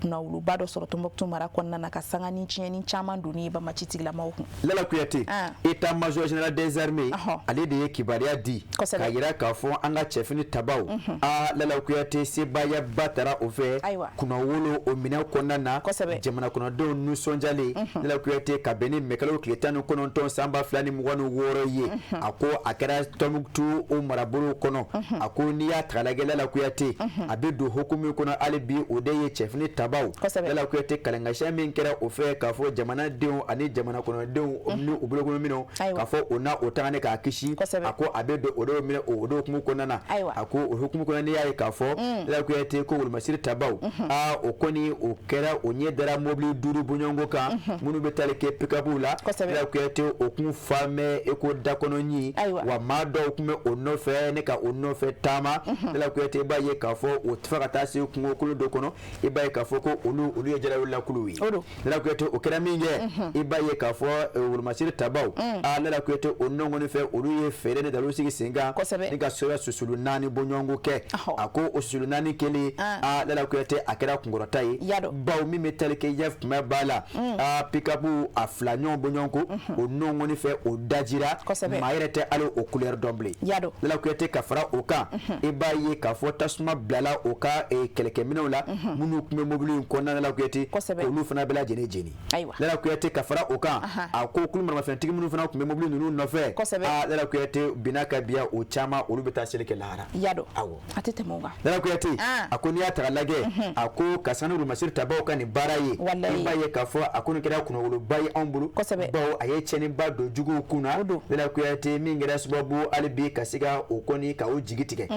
kunnawoloba dɔ sɔrɔ Tombouctou mara kɔnɔna na, ka sanga ni tiɲɛni caman donni ye bamaci tigilamaw kun. Lala Kuyate, état major général des armées, ale de ye kibaruya di k'a yira k'a fɔ an ka cɛfini tabaw, aa, Lala Kuyate, sebaayaba taara o fɛ kunnawolo o minɛn kɔnɔna na, jamana kɔnɔdenw nisɔndiyalen. Lala Kuyate, ka bɛn ni mɛkalo tile 19 san 2026 ye, a ko a kɛra Tombouctou o marabolo kɔnɔ. A ko n'i y'a ta k'a lajɛ, Lala Kuyate, a bɛ don hukumu kɔnɔ hali bi, o de ye cɛfini tabaw. Lala Kuyate, kalenkasiya min kɛra o fɛ k'a fɔ jamanadenw ani jamana kɔnɔdenw ni u bolokɔnɔminɛnw, k'a fɔ o na o taga ne k'a kisi, a ko a bɛ don o dɔw minɛ o dɔw hukumu kɔnɔna na. A ko o hukumu kɔnɔ, n'i y'a ye k'a fɔ, Lala Kuyate, ko wolomasiri tabaw, aa, o kɔni o kɛra o ɲɛ dara mobili duuru bɔɲɔgɔnko kan minnu bɛ tali kɛ pick-up la. Lala Kuyate, o kun fa mɛn e ko dakɔnɔ ɲi, wa maa dɔw tun bɛ o nɔfɛ ne ka o nɔfɛ taama. Lala Kuyate, i b'a ye k'a fɔ o fo ka taa se kungo kolon dɔ kɔnɔ, i b'a ye k'a fɔ ko olu ye jalawulilakuluw ye. Lala Kuyate, o kɛra min kɛ, i b'a ye k'a fɔ wolomasiri tabaw, aa, Lala Kuyate, o nɔngɔni fɛ, olu ye fɛɛrɛ ni dalu sigi sen kan ni ka sɔrɔ susulu naani bɔɲɔgɔnko kɛ. A ko o susulu naani kelen, aa, Lala Kuyate, a kɛra kunkɔrɔta ye, bawo min bɛ tali kɛ yɛ kuma b'a la, aa, pick-up a fila ɲɔgɔn bɔɲɔgɔnko, o nɔngɔni fɛ, o dajira, maa yɛrɛ tɛ hali o couleur dɔn bilen. Lala Kuyate, ka fara o kan, i b'a ye k'a fɔ tasuma bilala o ka kɛlɛkɛminɛnw la minnu tun bɛ mobili in kɔnɔna na, Lala Kuyate, olu fana bɛɛ lajɛlen jeni. Lala Kuyate, ka fara o kan, a ko kulu maramafɛntigi minnu fana tun bɛ mobili ninnu nɔfɛ, aa, Lala Kuyate, binna ka biya o caman, olu bɛ taa seli kɛ lahara. Awɔ, a tɛ tɛmɛ o kan. Lala Kuyate, a ko n'i y'a ta k'a lajɛ, a ko ka sanu wolomasiri tabaw ka nin baara ye, i b'a ye k'a fɔ a ko nin kɛra kunnawoloba ye anw bolo, bawo a ye tiɲɛniba don juguw kun na. Lala Kuyate, min kɛra sababu hali bi ka se ka o kɔni ka o jigi tigɛ,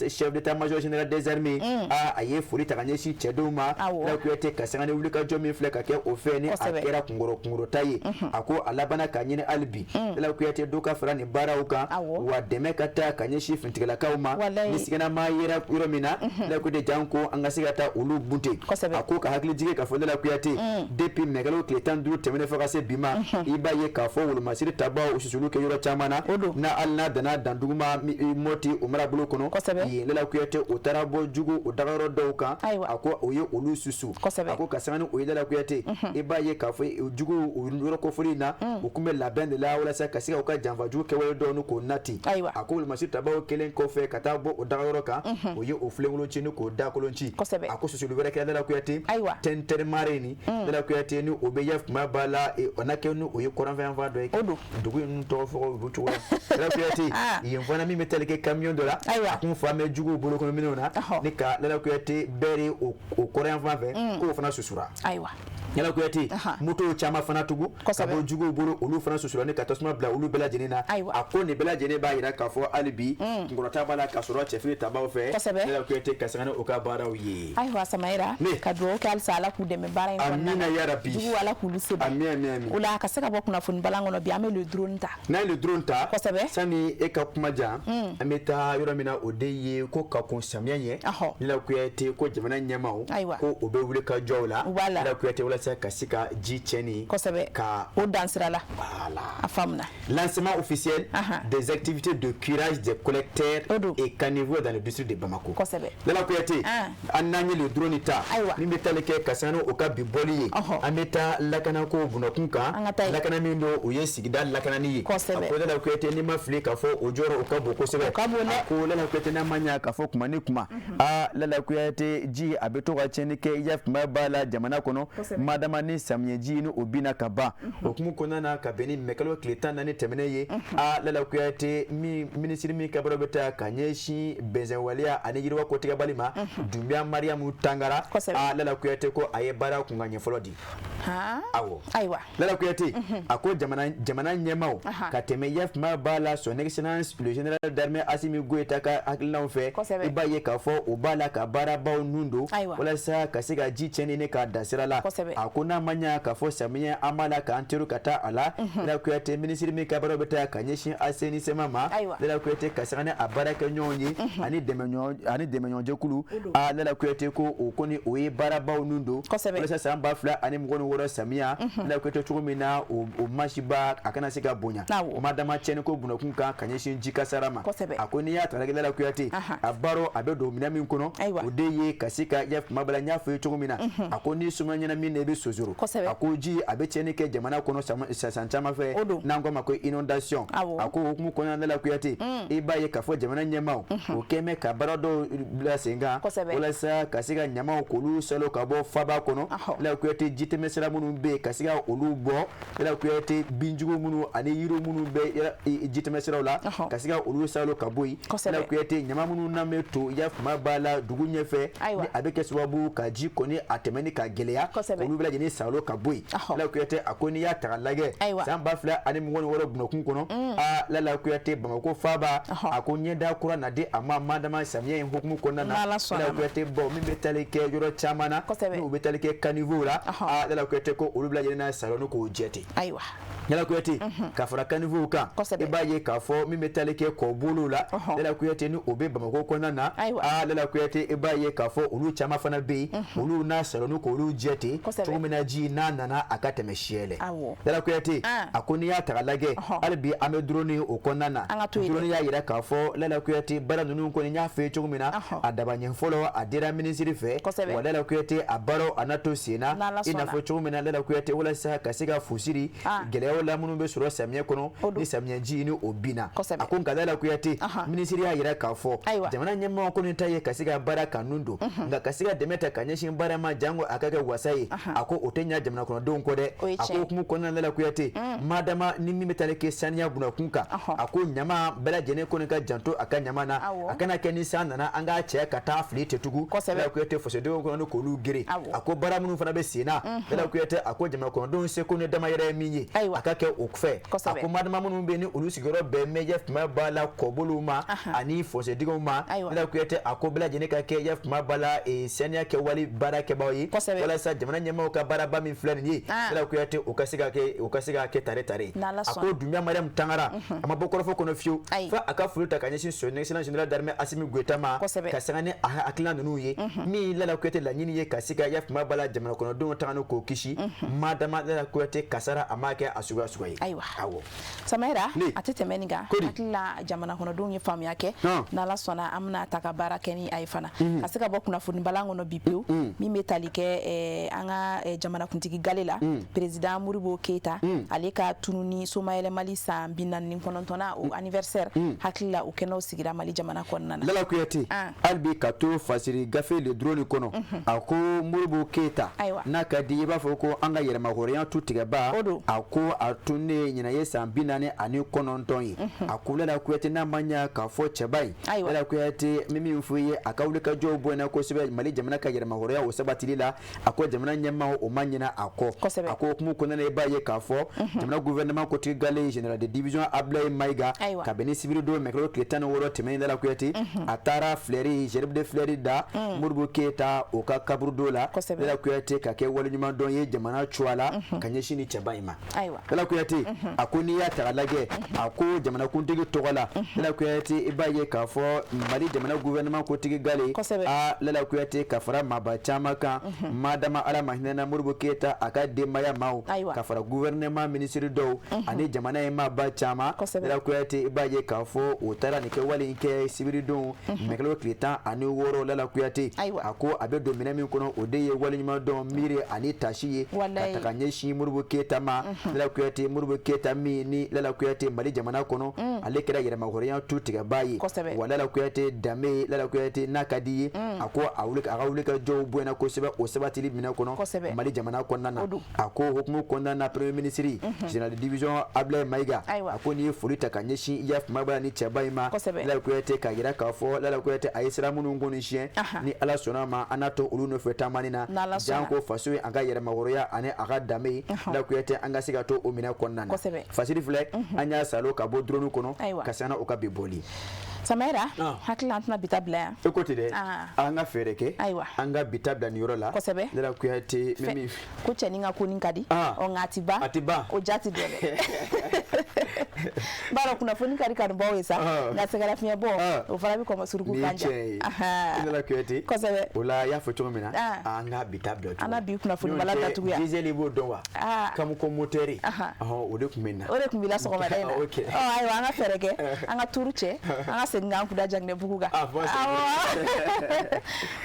chef d'état major général des armées, aa, a ye foli ta ka ɲɛsin cɛdenw ma. Lala Kuyate, ka sanga ni wulikajɔ min filɛ ka kɛ o fɛ, ni a kɛra kunkɔrɔta ye, a ko a labanna k'a ɲini hali bi, Lala Kuyate, dɔ ka fara nin baaraw kan, wa dɛmɛ ka taa ka ɲɛsin finitigilakaw ma ni siganama yera yɔrɔ min na. Lala Kuyate, janko an ka se ka taa olu bunte. A ko ka hakili jigin k'a fɔ, Lala Kuyate, depuis mɛkalo tile 15 tɛmɛnen fo ka se bi ma, i b'a ye k'a fɔ wolomasiri tabaw susulu kɛ yɔrɔ caman na, na hali n'a danna danduguma Mɔti o marabolo kɔnɔ yen. Lala Kuyate, o taara bɔ jugu o dagayɔrɔ dɔw kan, a ko o ye olu susu. A ko ka sanga ni o ye, Lala Kuyate, i b'a ye k'a fɔ jugu o yɔrɔ kofɔli in na, u tun bɛ labɛn de la walasa ka se ka u ka janfajugu kɛwale dɔw ni k'o nati. A ko wolomasiri tabaw kelen kɔfɛ ka taa bɔ o dagayɔrɔ kan, o ye o filenkolon ci ni k'o dakolon ci. A ko susuli wɛrɛ kɛra, Lala Kuyate, Tɛntɛnmare ni, Lala Kuyate, ni o bɛ yɛ kuma b'a la, o na kɛ ni o ye kɔrɔnfɛn dɔ ye, dugu in tɔgɔ fɔ o cogo la. Lala Kuyate, yen fana min bɛ tali kɛ camion dɔ la, a kun fa mɛ juguw bolokɔnɔminɛnw na ni ka, Lala Kuyate, bɛɛ o kɔrɔyan fan fɛ, k'o fana susura. Ayiwa. Lala Kuyate, moto caman fana tugun ka bɔ juguw bolo, olu fana susura ni ka tasuma bila olu bɛɛ lajɛlen na. A ko nin bɛɛ lajɛlen b'a jira k'a fɔ hali bi kunkɔrɔta b'a la ka sɔrɔ cɛfini tabaw fɛ. Lala Kuyate, ka sanga ni u ka baaraw ye. Ayiwa Samayira, ka dugawu kɛ halisa Ala k'u dɛmɛ baara in kɔnɔna na. Amina yarabi. Jugu Ala k'olu se. Ami ami ami. O la ka se ka bɔ kunnafoni balan kɔnɔ bi, an bɛ le drone ta. N'an ye le drone ta. Kosɛbɛ. Sani e ka kuma jan, an bɛ taa yɔrɔ min na, o de ye ko ka kɔn samiya ɲɛ. Lala Kuyate, ko jamana ɲɛmaaw ko u bɛ wuli ka jɔ la. Lala Kuyate, walasa ka se ka ji tiɲɛni. Kosɛbɛ. Ka o dan sira la. Voilà. A faamuna. Lancement officiel des activités de curage des collecteurs et caniveaux dans le district de Bamako. Kosɛbɛ. Lala Kuyate, an n'an ye le drone ta. Min bɛ taali kɛ ka sanga ni o ka bi bɔli ye. An bɛ taa lakanako bunakun kan. Lakana min don, o ye sigida lakanani ye. Kosɛbɛ. A ko Lala Kuyate, n'i ma fili k'a fɔ o jɔyɔrɔ o ka bon kosɛbɛ. O ka bon dɛ. A ko Lala Kuyate, n'a ma ɲɛ k'a fɔ kuma ni kuma, aa Lala Kuyate, ji a bɛ to ka tiɲɛni kɛ i kuma b'a la jamana kɔnɔ. Madama ni samiyɛji ni o binna ka ban. O hukumu kɔnɔna na, ka bɛn ni mɛkalo tile 14 tɛmɛnen ye, aa Lala Kuyate, min minisiri min ka baara bɛ taa ka ɲɛsin bɛnzɛnwaleya ani yiriwa kotigɛbali ma, Dunbiya Mariyamu Tangara, aa Lala Kuyate, ko a ye baara kunkan ɲɛ fɔlɔ di. Awɔ. Ayiwa. Lala Kuyate, a ko jamana ɲɛmaaw ka tɛmɛ yafuma b'a la, son excellence le général d'armée Assimi Goïta ka hakilinaw fɛ, i b'a ye k'a fɔ o b'a la ka baarabaw nun don walasa ka se ka ji tiɲɛni ne k'a dan sira la. A ko n'a ma ɲɛ k'a fɔ samiyɛ an b'a la k'an teru ka taa a la. Lala Kuyate, minisiri min ka baaraw bɛ taa ka ɲɛsin assainissement ma, Lala Kuyate, ka sanga ni a baarakɛɲɔgɔnw ye ani dɛmɛɲɔgɔnjɛkulu, a Lala Kuyate, ko o kɔni o ye baarabaw nun don walasa san 2026 samiya, Lala Kuyate, cogo min na o masiba a kana se ka bonya o ma dama tiɲɛni ko bunakun kan ka ɲɛsin ji kasara ma. A ko n'i y'a ta Lala Kuyate, a baaraw a bɛ don minɛn min kɔnɔ, o de ye ka se ka kuma bala n y'a fɔ ye cogo min na. A ko ni suma ɲɛnamin na i bɛ sosoro. A ko ji a bɛ tiɲɛni kɛ jamana kɔnɔ san caman fɛ, n'an ko a ma ko inondation. A ko hukumu kɔnɔna na, Lala Kuyate, i b'a ye k'a fɔ jamana ɲɛmaaw o kɛn bɛ ka baara dɔw bila sen kan walasa ka se ka ɲamaw k'olu salo ka bɔ faba kɔnɔ. Lala Kuyate, jitɛmɛ sira minnu bɛ yen, ka se ka olu bɔ. Lala Kuyate, binjugu minnu ani yiri minnu bɛ jitɛmɛ siraw la, ka se ka olu salo ka bɔ yen. Lala Kuyate, ɲama minnu n'an bɛ to yafuma b'a la dugu ɲɛfɛ, ni a bɛ kɛ sababu ka ji kɔni a tɛmɛni ka gɛlɛya, olu bɛɛ lajɛlen salo ka bɔ yen. Lala Kuyate, a ko n'i y'a ta k'a lajɛ, san 2026 bunakun kɔnɔ, aa Lala Kuyate, Bamakɔ faaba, a ko ɲɛda kura na di a ma madama samiya in hukumu kɔnɔna na. Lala Kuyate, bawo min bɛ taali kɛ yɔrɔ caman na, n'u bɛ taali kɛ caniveau la, aa Lala Kuyate, ko olu bɛɛ lajɛlen na salo ni k'o jɛ ten. Ayiwa. Lala Kuyate, ka fara caniveau kan, i b'a ye k'a fɔ min bɛ taali kɛ kɔbolow la, Lala Kuyate, ni o bɛ Bamakɔ kɔnɔna na, aa Lala Kuyate, i b'a ye k'a fɔ olu caman fana bɛ yen, olu n'a salo ni k'olu jɛ ten, cogo min na ji n'a nana a ka tɛmɛ siyɛlɛ. Lala Kuyate, a ko n'i y'a ta k'a lajɛ, hali bi an bɛ drone o kɔnɔna na. Drone y'a jira k'a fɔ Lala Kuyate, baara ninnu kɔni n y'a fɔ ye cogo min na, a dabaɲɛ fɔlɔ a dira minisiri fɛ. Wa Lala Kuyate, a baaraw a n'a to sen na, i n'a fɔ cogo min na Lala Kuyate, walasa ka se ka fusiri gɛlɛyaw la minnu bɛ sɔrɔ samiyɛ kɔnɔ ni samiyɛ ji ni o binna. A ko nka Lala Kuyate, minisiri y'a jira k'a fɔ jamana ɲɛmaaw kɔni ta ye ka se ka baara kanu don, nka ka se ka dɛmɛ ta ka ɲɛsin baara ma jango a ka kɛ wasa ye, a ko o tɛ ɲɛ jamana kɔnɔdenw kɔ dɛ. A ko hukumu kɔnɔna na, Lala Kuyate, madama ni min bɛ taali kɛ saniya bunakun kan, a ko ɲama bɛɛ lajɛlen kɔni ka janto a ka ɲama na, a kana kɛ ni san nana an k'a cɛ ka taa fili ten tugun. Lala Kuyate, fasodenw kɔnɔ ni k'olu gere. A ko baara minnu fana bɛ sen na, Lala Kuyate, a ko jamana kɔnɔdenw seko ni damayɛrɛ ye min ye, a ka kɛ o fɛ. A ko madama minnu bɛ yen ni olu sigiyɔrɔ bɛn bɛ yafuma b'a la kɔbolow ma ani fɔsɛdigiw ma, Lala Kuyate, a ko bɛɛ lajɛlen ka kɛ yafuma b'a la saniya kɛwale baara kɛbaaw ye, walasa jamana ɲɛmaaw ka baaraba min filɛ nin ye, Lala Kuyate, o ka se ka kɛ, o ka se ka kɛ tare tare. A ko Dunbiya Mariyamu Tangara, a ma bɔ kɔrɔfɔ kɔnɔ fiyewu, fo a ka foli ta ka ɲɛsin son excellence général d'armée Assimi Goïta ma, ka sanga ni a hakilina ninnu ye, min Lala Kuyate laɲini ye ka se ka yafuma b'a la jamana kɔnɔdenw taga ni k'o kisi madama Lala Kuyate kasara a m'a kɛ a suguya suguya ye. Ayiwa. Awɔ. Samayira, a tɛ tɛmɛ nin kan. Hakili la jamana kɔnɔdenw ye faamuya kɛ. N'Ala sɔnna, an bɛna ta ka baara kɛ ni a ye fana. Ka se ka bɔ kunnafoni balan kɔnɔ bi pewu, min bɛ tali kɛ an ka jamanakuntigi gale la, président Modibo Keïta, ale ka tununi somayɛlɛmali san 49nan o anniversaire, hakili la o kɛnɛw sigira Mali jamana kɔnɔna na. Lala Kuyate, hali bi ka to fasiri gafe le drone kɔnɔ, a ko Modibo Keïta, n'a ka di i b'a fɔ ko an ka yɛrɛmahɔrɔnya tu tigɛba, a ko a tun ne ɲinan ye san 49 ye. A ko Lala Kuyate, n'a ma ɲɛ k'a fɔ cɛba ye, Lala Kuyate, min fɔ i ye, a ka wulikajɔw bonyana kosɛbɛ Mali jamana ka yɛrɛmahɔrɔnya o sabatili la. A ko jamana ɲɛmaaw gouvernement o ma ɲinɛ a kɔ. A ko hukumu kɔnɔna na, i b'a ye k'a fɔ jamana gouvernement kotigi gale général de division Abdoulaye Maïga, kabini sibiri don mɛkalo tile 16 tɛmɛnen, Lala Kuyate, a taara fleur, gerbe de fleur da Modibo Keyita o ka kaburudo la, Lala Kuyate, ka kɛ waleɲuman dɔn ye jamana cogoya la ka ɲɛsin ni cɛba in ma. Lala Kuyate, a ko n'i y'a ta k'a lajɛ, a ko jamanakuntigi tɔgɔ la, Lala Kuyate, i b'a ye k'a fɔ Mali jamana gouvernement kotigi gale a Lala Kuyate, ka fara maaba caman kan, madama Ala ma hinɛna Modibo Keyita a ka denbaya maaw, ka fara gouvernement ministre dɔw ani jamana ye maaba caman, Lala Kuyate, i b'a ye k'a fɔ o taara nin kɛwale in kɛ sibiridon mɛkalo tile 16. Lala Kuyate, a ko a bɛ don minɛn min kɔnɔ, o de ye waleɲuman dɔn miiri ani tasi ye ka taga ɲɛsin Modibo Keyita ma. Lala Kuyate, Modibo Keyita min ni, Lala Kuyate, Mali jamana kɔnɔ, ale kɛra yɛrɛmahɔrɔnya tu tigɛbaa ye. Wa Lala Kuyate, danbe, Lala Kuyate, n'a ka di ye, a ko a wuli a ka wuli ka jɔw bonyana kosɛbɛ o sabatili minɛ kɔnɔ Mali jamana kɔnɔna na. A ko hukumu kɔnɔna na, premier ministre général de division Abdoulaye Maïga, a ko n'i ye foli ta ka ɲɛsin i ya fama ni cɛba in ma, Lala Kuyate, k'a yira k'a fɔ Lala Kuyate, a ye sira minnu kɔni siɲɛ, ni Ala sɔnna ma, an n'a to olu nɔfɛ taamani na, janko faso ye an ka yɛrɛmahɔrɔnya ani a ka danbe ye, Lala Kuyate, an ka se ka to o minɛ kɔnɔna na. Fasiri filɛ, an y'a salo ka bɔ drone kɔnɔ ka sanga o ka bi bɔli. Samayira, hakili an tɛna bi ta bila yan. E ko ten dɛ, an ka fɛɛrɛ kɛ an ka bi ta bila nin yɔrɔ la. Lala Kuyate, min ko cɛnin ka ko nin ka di ɔ, nka a ti ban. A ti ban. O ja ti dɔn dɛ. B'a dɔn kunnafoni ka di kanubaw ye sa, nka sɛgɛnnafiɲɛ bɔ o fana bɛ kɔmɔ suruku kan ja. Nin ye tiɲɛ ye, Lala Kuyate. O la, i y'a fɔ cogo min na, an ka bi ta bila. An na bi kunnafoni bala datugu yan. Diesel, i b'o dɔn wa? Kamuko moteur, o de tun bɛ na. O de tun b'i la sɔgɔmada in na. Ɔ ayiwa, an ka fɛɛrɛ kɛ an ka turu cɛ, an ka segin k'an kuda Jaginɛbugu kan.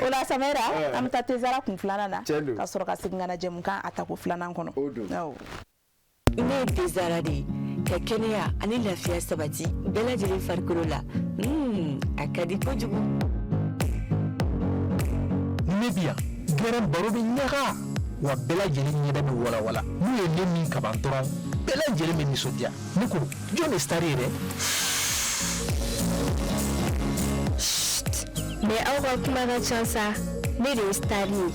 O la Samayira, an bɛ taa Tezara kun filanan na ka sɔrɔ ka segin ka na jɛmukan a tako filanan kɔnɔ. Ne ye Tezara de ye, ka kɛnɛya ani lafiya sabati bɛɛ lajɛlen farikolo la. A ka di kojugu. Ne bi yan gɛrɛn, baro bɛ ɲaga wa, bɛɛ lajɛlen ɲɛda bɛ walawala. N'u ye ne min kaban dɔrɔn, bɛɛ lajɛlen bɛ nisɔndiya. Ne ko jɔn de star ye dɛ? Mais aw ka kuma ka ca sa. Ne de ye star ye,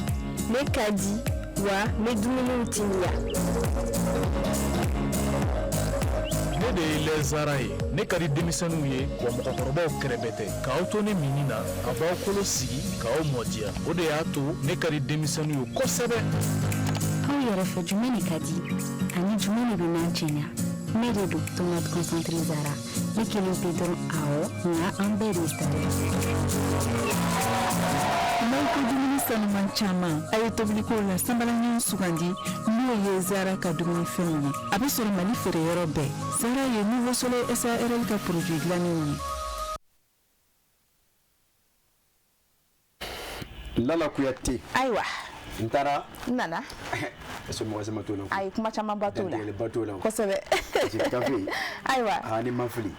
ne ka di wa, n bɛ dumuniw timiya. Ne de ye lɛzara ye, ne ka di denmisɛnninw ye wa mɔgɔkɔrɔbaw kɛrɛfɛ tɛ. K'aw to ne minni na, a b'aw kolo sigi k'aw mɔdiya, o de y'a to ne ka di denmisɛnninw ye kosɛbɛ. Aw yɛrɛ fɛ, jumɛn de ka di ani jumɛn de bɛ n'an cɛɲa? Ne de don, tomate concentré Zara. Ne kelen pe dɔrɔn? Awɔ, nka an bɛɛ de ye star ye. N'aw ko dumuni sanuman caman, a ye tobiliko la sanbalaɲɔgɔn sugandi, n'o ye Zara ka dumunifɛnw ye. A bɛ sɔrɔ Mali feereyɔrɔ bɛɛ. Zara ye Nouveau Soleil SARL ka produit dilannenw ye. Lala Kuyate. Ayiwa. N taara. N nana. Somɔgɔ sama t'o la. Ayi, kuma camanba t'o la. Dantigɛliba t'o la. Kosɛbɛ. Kafe. Ayiwa. Aa, ni ma fili.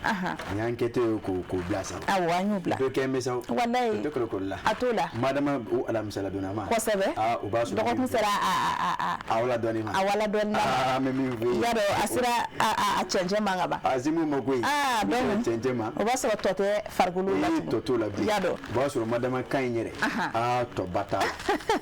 Nin y'an kɛtɔ ye k'o bila sa. Awɔ, an y'o bila. Dɔ kɛ n bɛ sa. Walayi. O tɛ kɔlɔkɔlɔ la. A t'o la. Madama o alamisala donna ma. Kosɛbɛ. Aa, o b'a sɔrɔ. Dɔgɔkun sera a A wala dɔɔni ma. A wala dɔɔni ma. Aa, an bɛ min fɔ ye. I y'a dɔn, a sera a cɛncɛn ma ka ban. A se mun ma koyi. Aa, donc cɛncɛn ma. O b'a sɔrɔ tɔ tɛ farikolo la tugun. Tɔ t'o la bilen. I y'a dɔn. O b'a sɔrɔ madama ka ɲi yɛrɛ. Aa, tɔ ba t'a la.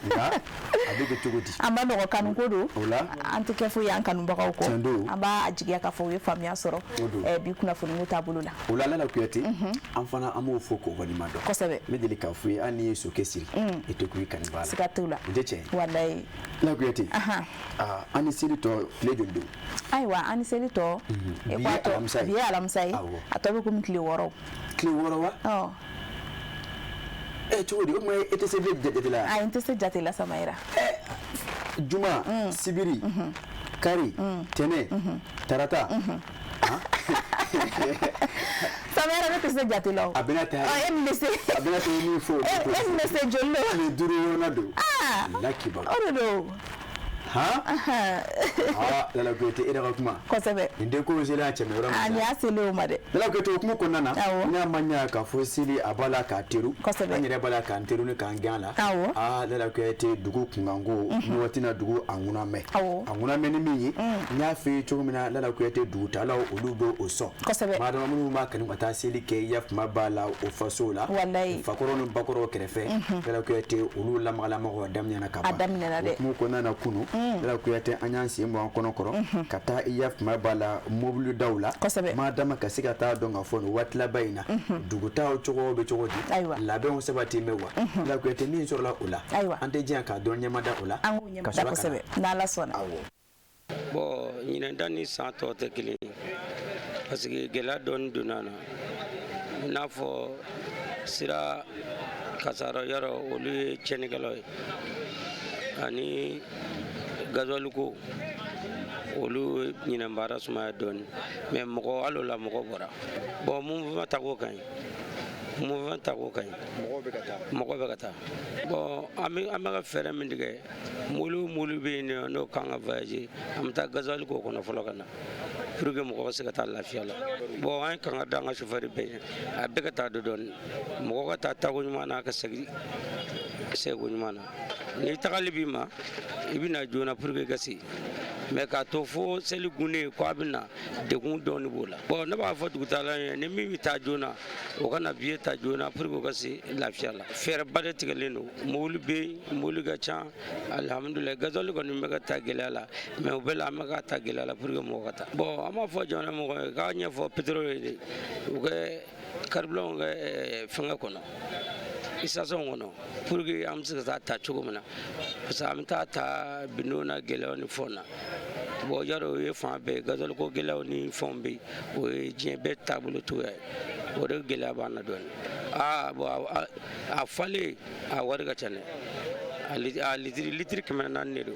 Nka a bɛ kɛ cogo di? A ma nɔgɔ, kanu ko don. O la. An tɛ kɛ foyi ye an kanubagaw kɔ. Tiɲɛ don. An b'a jigiya k'a fɔ u ye faamuya sɔrɔ. O don. Bi kunnafoni taabolo la. O la, Lala Kuyate, an fana an b'o fɔ k'o walima dɔn. Kosɛbɛ. N bɛ deli k'a f'i ye, hali n'i ye sokɛ siri, i tɛ kun i kanubaa la. Siga t'o la. O tɛ tiɲɛ ye? Walayi. Lala Kuyate. Aa, an ni seli tɔ tile joli don? Ayiwa, an ni seli tɔ. Bi ye alamisa ye. Bi ye alamisa ye. A tɔ bɛ komi tile 6. Tile 6 wa? Ɔ. Ɛ, cogo di? O tuma e tɛ se bilen jate la? Ayi, n tɛ se jate la, Samayira. Juma, sibiri, kari, tɛnɛ, tarata. Samayira, ne tɛ se jate la o. A bɛna taa. Ɔ, e min bɛ se. A bɛna taa min fɔ. E min bɛ se, joli don? Tile 5 wɔɔrɔnan don. Aa. La kibaru. O de don. Han, aa, Lala Kuyate, e yɛrɛ ka kuma. Kosɛbɛ. Nin den ko selen a cɛmɛ yɔrɔ min. A nin y'a selen o ma dɛ. Lala Kuyate, o kuma kɔnɔna na, n'a ma ɲa k'a fɔ seli a b'a la k'a teru. Kosɛbɛ. An yɛrɛ b'a la k'an teru ni k'an gɛn a la. Awɔ. Aa, Lala Kuyate, dugu kunkanko ni waati na dugu a ŋuna mɛn. Awɔ. A ŋuna mɛn ni min ye, n y'a f'i ye cogo min na, Lala Kuyate, dugutalaw olu b'o o sɔn. Kosɛbɛ. Maa dama minnu b'a kanu ka taa seli kɛ yafuma b'a la o faso la. Walayi. Fakɔrɔ ni bakɔrɔ kɛrɛfɛ. Lala Kuyate, olu lamagalamaga daminɛna ka ban. A daminɛna dɛ. O kuma kɔnɔna na kunu, Lala Kuyate, an y'an sen bɔ an kɔnɔ kɔrɔ ka taa i yafuma b'a la mobili daw la. Kosɛbɛ. Maa dama ka se ka taa dɔn ka fɔ nin waati laban in na, dugutaw cogo bɛ cogo di? Ayiwa. Labɛnw sabati bɛ wa? Lala Kuyate, min sɔrɔla o la, Ayiwa. an tɛ diɲɛ k'a dɔn ɲɛmada o la. An k'o ka ɲɛmada sɔrɔ ka na. kosɛbɛ n'Ala sɔnna. Awɔ. Bon, ɲinan ta ni san tɔw tɛ kelen ye parce que gɛlɛya dɔɔni donna na, i n'a fɔ sira kasara yɔrɔ, olu ye tiɲɛnikɛlaw ye, ani gasoil ko, olu ɲinan baara sumaya dɔɔni. Mais mɔgɔ hali o la mɔgɔ bɔra. Bon, mouvement tago ka ɲi, mouvement tago ka ɲi, mɔgɔ bɛ ka taa. Bon, an bɛ ka fɛɛrɛ min tigɛ, mobili o mobili bɛ yen nɔ n'o kan ka voyager, an bɛ taa gasoil k'o kɔnɔ fɔlɔ ka na pour que mɔgɔ ka se ka taa lafiya la. Bon, an ye kanga da an ka chauffeur bɛɛ ɲɛ, a bɛɛ ka taa dɔɔni, mɔgɔ ka taa taago ɲuman na, ka segin sego ɲuman na. Ni tagali b'i ma, i bɛ na joona pour que i ka se, mais k'a to fo seli gunnen ko a bɛ na, degun dɔɔni b'o la. Bon, ne b'a fɔ dugutala ye, ni min bɛ taa joona, o ka na billet ta joona pour que o ka se lafiya la. Fɛɛrɛba de tigɛlen don, mobili bɛ yen, mobili ka ca, alihamudulilayi. Gasoil kɔni bɛ ka taa gɛlɛya la, mais o bɛɛ la an bɛ ka taa gɛlɛya la pour que mɔgɔ ka taa. Bon, an b'a fɔ jamana mɔgɔ ye k'a ɲɛfɔ pétrole ye de, u ka carburant kɛ fɛngɛ kɔnɔ, station kɔnɔ, pour que an bɛ se ka taa ta cogo min na, parce que an bɛ taa ta bidon na gɛlɛyaw ni fɛnw na. Bon, yarɔ o ye fan bɛɛ gasoil ko gɛlɛyaw ni fɛnw bɛ yen, o ye diɲɛ bɛɛ taabolo cogoya ye, o de gɛlɛya b'an na dɔɔni. Aa, bon, a falen a wari ka ca dɛ, a litiri 400 de don.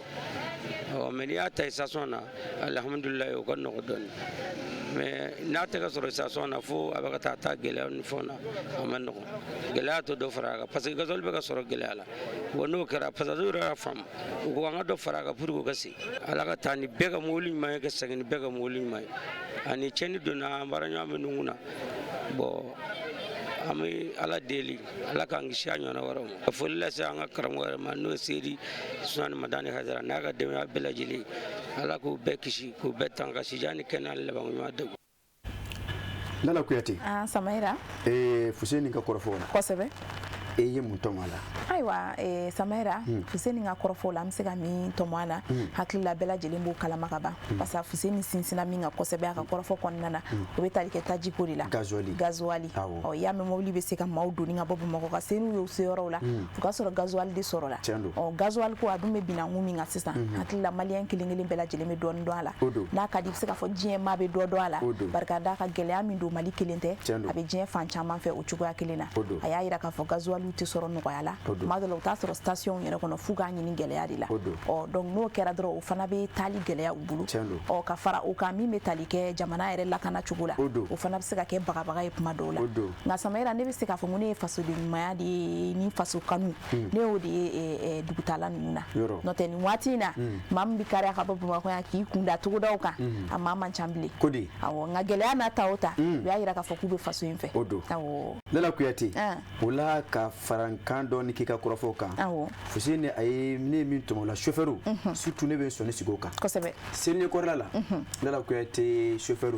Ɔ, mais n'i y'a ta station na, alihamudulilayi, o ka nɔgɔn dɔɔni. Mais n'a tɛ ka sɔrɔ station na fo a bɛ ka taa ta gɛlɛyaw ni fɛnw na, a ma nɔgɔn. Gɛlɛya to dɔ fara a kan parce que gasoil bɛ ka sɔrɔ gɛlɛya la. Bon, n'o kɛra, passager yɛrɛ y'a faamu, u ko an ka dɔ fara a kan pour que o ka se. Ala ka taa ni bɛɛ ka mobili ɲuman ye, ka segin ni bɛɛ ka mobili ɲuman ye. Ani tiɲɛni donna an baaraɲɔgɔn minnu kunna, bon, an bɛ Ala deli, Ala k'an kisi a ɲɔgɔnna wɛrɛw ma. Ka foli lase an ka karamɔgɔ yɛrɛ ma, n'o ye Seyidi Usumani Madani Hayidara n'a ka denbaya bɛɛ lajɛlen, Ala k'u bɛɛ kisi, k'u bɛɛ tanga, sijan ni kɛnɛya ni labanko ɲuman degun. Lala Kuyate. Ah, Samayira. Fuseni ka kɔrɔfɔ la. Kosɛbɛ. E ye mun tɔmɔ a la? Ayiwa, Samayira, Fuseni ka kɔrɔfɔ la, an bɛ se ka min tɔmɔ a la, hakili la bɛɛ lajɛlen b'o kalama ka ban, parce que Fuseni sinsinna min kan kosɛbɛ a ka kɔrɔfɔ kɔnɔna na, o bɛ tali kɛ tajiko de la. Gasoil. Gasoil. Ɔ, i y'a mɛn mobili bɛ se ka maaw doni ka bɔ Bamakɔ ka se n'u ye u se yɔrɔw la, o ka sɔrɔ gasoil de sɔrɔ la. Tiɲɛ don. Ɔ, gasoil ko a dun bɛ binankun min kan sisan, hakili la maliyɛn kelen kelen bɛɛ lajɛlen bɛ dɔɔni dɔn a la. O don. N'a ka di, i bɛ se k'a fɔ diɲɛ maa bɛ dɔ dɔn a la. O don. Bari ka d'a kan gɛlɛya min don, Mali kelen tɛ. Tiɲɛ don. A bɛ diɲɛ fan caman fɛ o cogoya kelen na. O don. A y'a yira k'a fɔ gasoil tɛ sɔrɔ nɔgɔya la. O don. Tuma dɔ la u t'a sɔrɔ station yɛrɛ kɔnɔ f'u k'a ɲini gɛlɛya de la. O don. Ɔ, donc n'o kɛra dɔrɔn, o fana bɛ taali gɛlɛya u bolo. Tiɲɛ don. Ɔ, ka fara o kan, min bɛ tali kɛ jamana yɛrɛ lakana cogo la. O don. O fana bɛ se ka kɛ bagabaga ye kuma dɔw la. O don. Nka Samayira, ne bɛ se k'a fɔ ko ne ye fasoden ɲumanya de ye ni faso kanu. Ne y'o de ye dugutala ninnu na. Yɔrɔ. N'o tɛ, nin waati in na, maa min bɛ kariya ka bɔ Bamakɔ yan k'i kun da togodaw kan, a maa man ca bilen. Ko di? Awɔ, nka gɛlɛya n'a ta o ta, u y'a yira k'a fɔ k'u bɛ faso in fɛ. O don. Awɔ. Lala Kuyate. Ah. O la ka farankan dɔɔni k'i ka kɔrɔfɔw kan. Awɔ. Fuseni, a ye ne ye min tɔmɔ o la, chauffeur, surtout ne bɛ n sɔnni sigi o kan. Kosɛbɛ. Seliɲɛkɔrɔla la, Lala Kuyate, chauffeur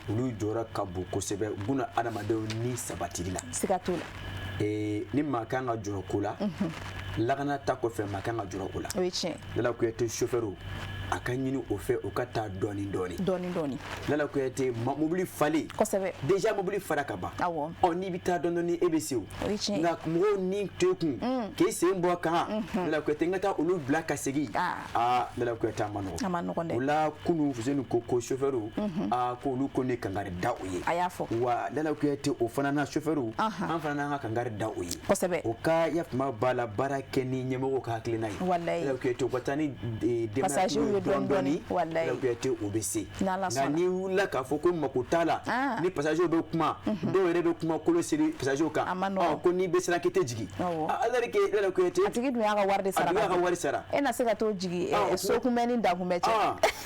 olu jɔyɔrɔ ka bon kosɛbɛ buna adamadenw ni sabatili la. Siga t'o la. Ni maa kan ka jɔrɔ ko la, lakana ta kɔfɛ, maa kan ka jɔrɔ o la. O ye tiɲɛ. Lala Kuyate, chauffeur a ka ɲini o fɛ, o ka taa dɔɔni dɔɔni. Dɔɔni dɔɔni. Lala Kuyate, mobili falen. Kosɛbɛ. Déjà mobili fara ka ban. Awɔ. Ɔ, n'i bɛ taa dɔɔni dɔɔni, e bɛ se o. O ye tiɲɛ ye. Nka mɔgɔw ni to e kun k'e sen bɔ a kan, Lala Kuyate, n ka taa olu bila ka segin. Aa, Lala Kuyate, a ma nɔgɔn. A ma nɔgɔn dɛ. O la kunun, Fuseni ko chauffeur, aa, ko olu ko ne kangari da o ye. A y'a fɔ. Wa Lala Kuyate, o fana na chauffeur, an fana n'an ka kangari da o ye. Kosɛbɛ. O ka yafama b'a la baara kɛ ni ɲɛmɔgɔw ka hakilina ye. Walayi. Lala Kuyate, o ka taa ni denbaya Passager ye. dɔɔni dɔɔni, walayi. Lala Kuyate, o bɛ se. N'Ala Nka sɔnna. n'i wulila k'a fɔ ko mako t'a la, ni passager bɛ kuma, dɔw yɛrɛ bɛ kuma kolo seri passager kan. A ma nɔgɔn. Ɔ, ko n'i bɛ siran k'i tɛ jigin. Alors que Lala Kuyate, A tigi dun y'a ka wari de sara. A dun y'a ka wari sara. E na se ka t'o jigin Ah, o so kunbɛn ni da kunbɛn cɛ.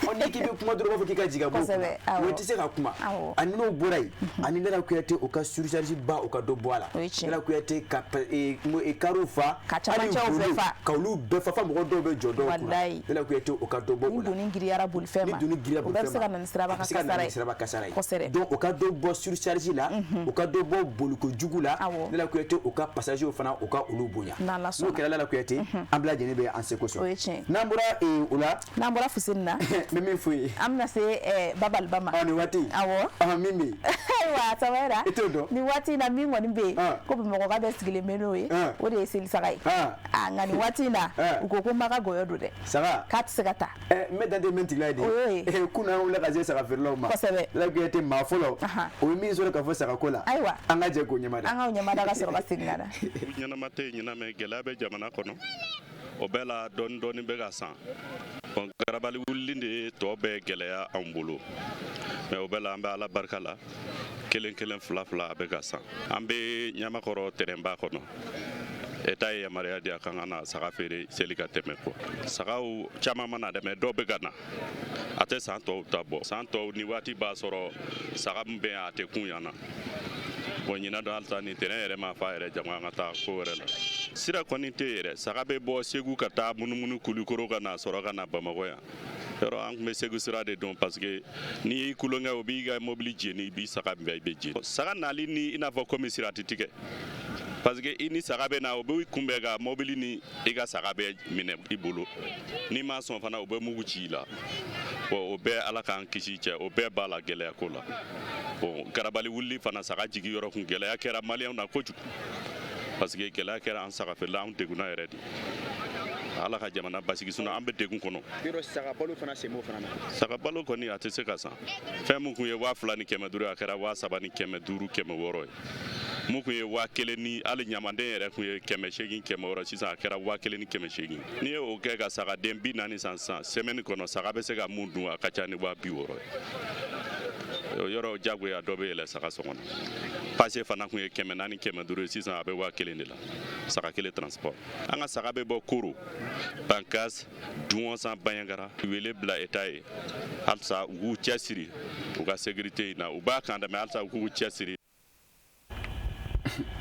Ɔ, n'i k'i bɛ kuma dɔrɔn, u b'a fɔ k'i ka jigin ka bɔ o kunna. Kosɛbɛ, awɔ. O tɛ se ka kuma. Ani n'o bɔra yen, ani Lala Kuyate, o ka surcharge ba, o ka dɔ bɔ a la. O ye tiɲɛ. Lala Kuyate, ka kariw fa, Ka camancɛw bɛɛ fa. Ka olu bɛɛ fa, fa mɔgɔ dɔw bɛ jɔ dɔw kunna. Walayi. Lala Kuyate, o ka dɔ bɔ o Ni la. doni giriyara bolifɛn Ni ma, doni giriya o bɛɛ bɛ se ka na ni siraba a bɛ se ka na kasara ni ye. siraba kasara ye. Kosɛbɛ. Donc o ka dɔ bɔ surcharge la, o ka dɔ bɔ boliko jugu la. Lala Kuyate, o ka passager fana, o ka olu bonya. N'Ala N'o sɔnna. kɛra, Lala Kuyate, an bɛɛ lajɛlen bɛ an seko sɔrɔ. O ye tiɲɛ. N'an bɔra o la, N'an bɔra Fuseni na, n bɛ min f'u ye, an bɛna se Babaliba ma. Ɔ, nin waati. Awɔ. Ɔhɔn, min bɛ yen. Ayiwa, Samayira. I t'o dɔn. Nin waati in na, min kɔni bɛ yen, ko Bamakɔka bɛɛ sigilen bɛ n'o ye, o de ye selisaga ye. A nka nin waati in na, u ko ko Maka gɔyɔ don dɛ. Saga. K'a tɛ se ka taa. Ɛ, n bɛ dan tɛ min tigila ye de. O y'o ye. Kunun an wulila ka se saga feerelaw ma. Kosɛbɛ. Lala Kuyate, maa fɔlɔ, o ye min sɔrɔ ka fɔ sagako la. Ayiwa. An ka jɛ k'o ɲɛmada. An k'o ɲɛmada ka sɔrɔ ka segin ka na. Ɲɛnama tɛ yen ɲinan, mɛ gɛlɛya bɛ jamana kɔnɔ. O bɛɛ la, dɔɔni dɔɔni bɛ ka san. Bɔn, garabali wulili de ye tɔ bɛɛ gɛlɛya anw bolo, mɛ o bɛɛ la, an bɛ Ala barika la, kelen kelen, fila fila, a bɛ ka san. An bɛ Ɲamakɔrɔ tɛrɛnba kɔnɔ. État ye yamaruya di a kan ka na saga feere seli ka tɛmɛ kɔ. Sagaw caman mana dɛmɛ, dɔw bɛ ka na, a tɛ san tɔw ta bɔ. San tɔw ni waati b'a sɔrɔ saga min bɛ yan, a tɛ kun yan na. Bon, ɲinan don, halisa nin terrain yɛrɛ ma fa yɛrɛ jama, an ka taa ko wɛrɛ la. Sira kɔni tɛ yɛrɛ. Saga bɛ bɔ Segu ka taa munumunu Kulikoro ka na sɔrɔ ka na Bamakɔ yan. Yɔrɔ an tun bɛ Segu sira de dɔn, parce que n'i y'i kulonkɛ, o b'i ka mobili jeni, i b'i saga bɛɛ i bɛ jeni. Saga nali ni i n'a fɔ komi sira tɛ tigɛ, parce que i ni saga bɛ na, o bɛ kunbɛn ka mobili ni i ka saga bɛɛ minɛ i bolo. N'i ma sɔn fana, u bɛ mugu ci i la. Bon, o bɛɛ, Ala k'an kisi cɛ, o bɛɛ b'a la gɛlɛya ko la. Bon, garabali wulili fana, saga jigi yɔrɔ kun, gɛlɛya kɛra maliyɛnw na kojugu, parce que gɛlɛya kɛra an saga feerela, anw degunna yɛrɛ de. Ala ka jamana basigi, sinon an bɛ degun kɔnɔ. Yɔrɔ saga balo fana, sen b'o fana na. Saga balo kɔni, a tɛ se ka san. Fɛn min kun ye 2500 ye, a kɛra 3500, 600 ye. Mun kun ye 1000 ni hali ɲamaden yɛrɛ kun ye 800, 600, sisan a kɛra 1800. N'i ye o kɛ ka sagaden 40 san sisan, semaine kɔnɔ, saga bɛ se ka mun dun, a ka ca ni 60 000 ye. O yɔrɔ jagoya, dɔ bɛ yɛlɛ saga sɔngɔ na. Pase fana kun ye 400, 500 ye, sisan a bɛ 1000 de la, saga kelen transport. An ka saga bɛ bɔ Koro, Bankas, Duwɔnsan, Banjagara. Wele bila État ye halisa, u k'u cɛsiri u ka sécurité in na. U b'a kan dɛ, mais halisa u k'u cɛsiri.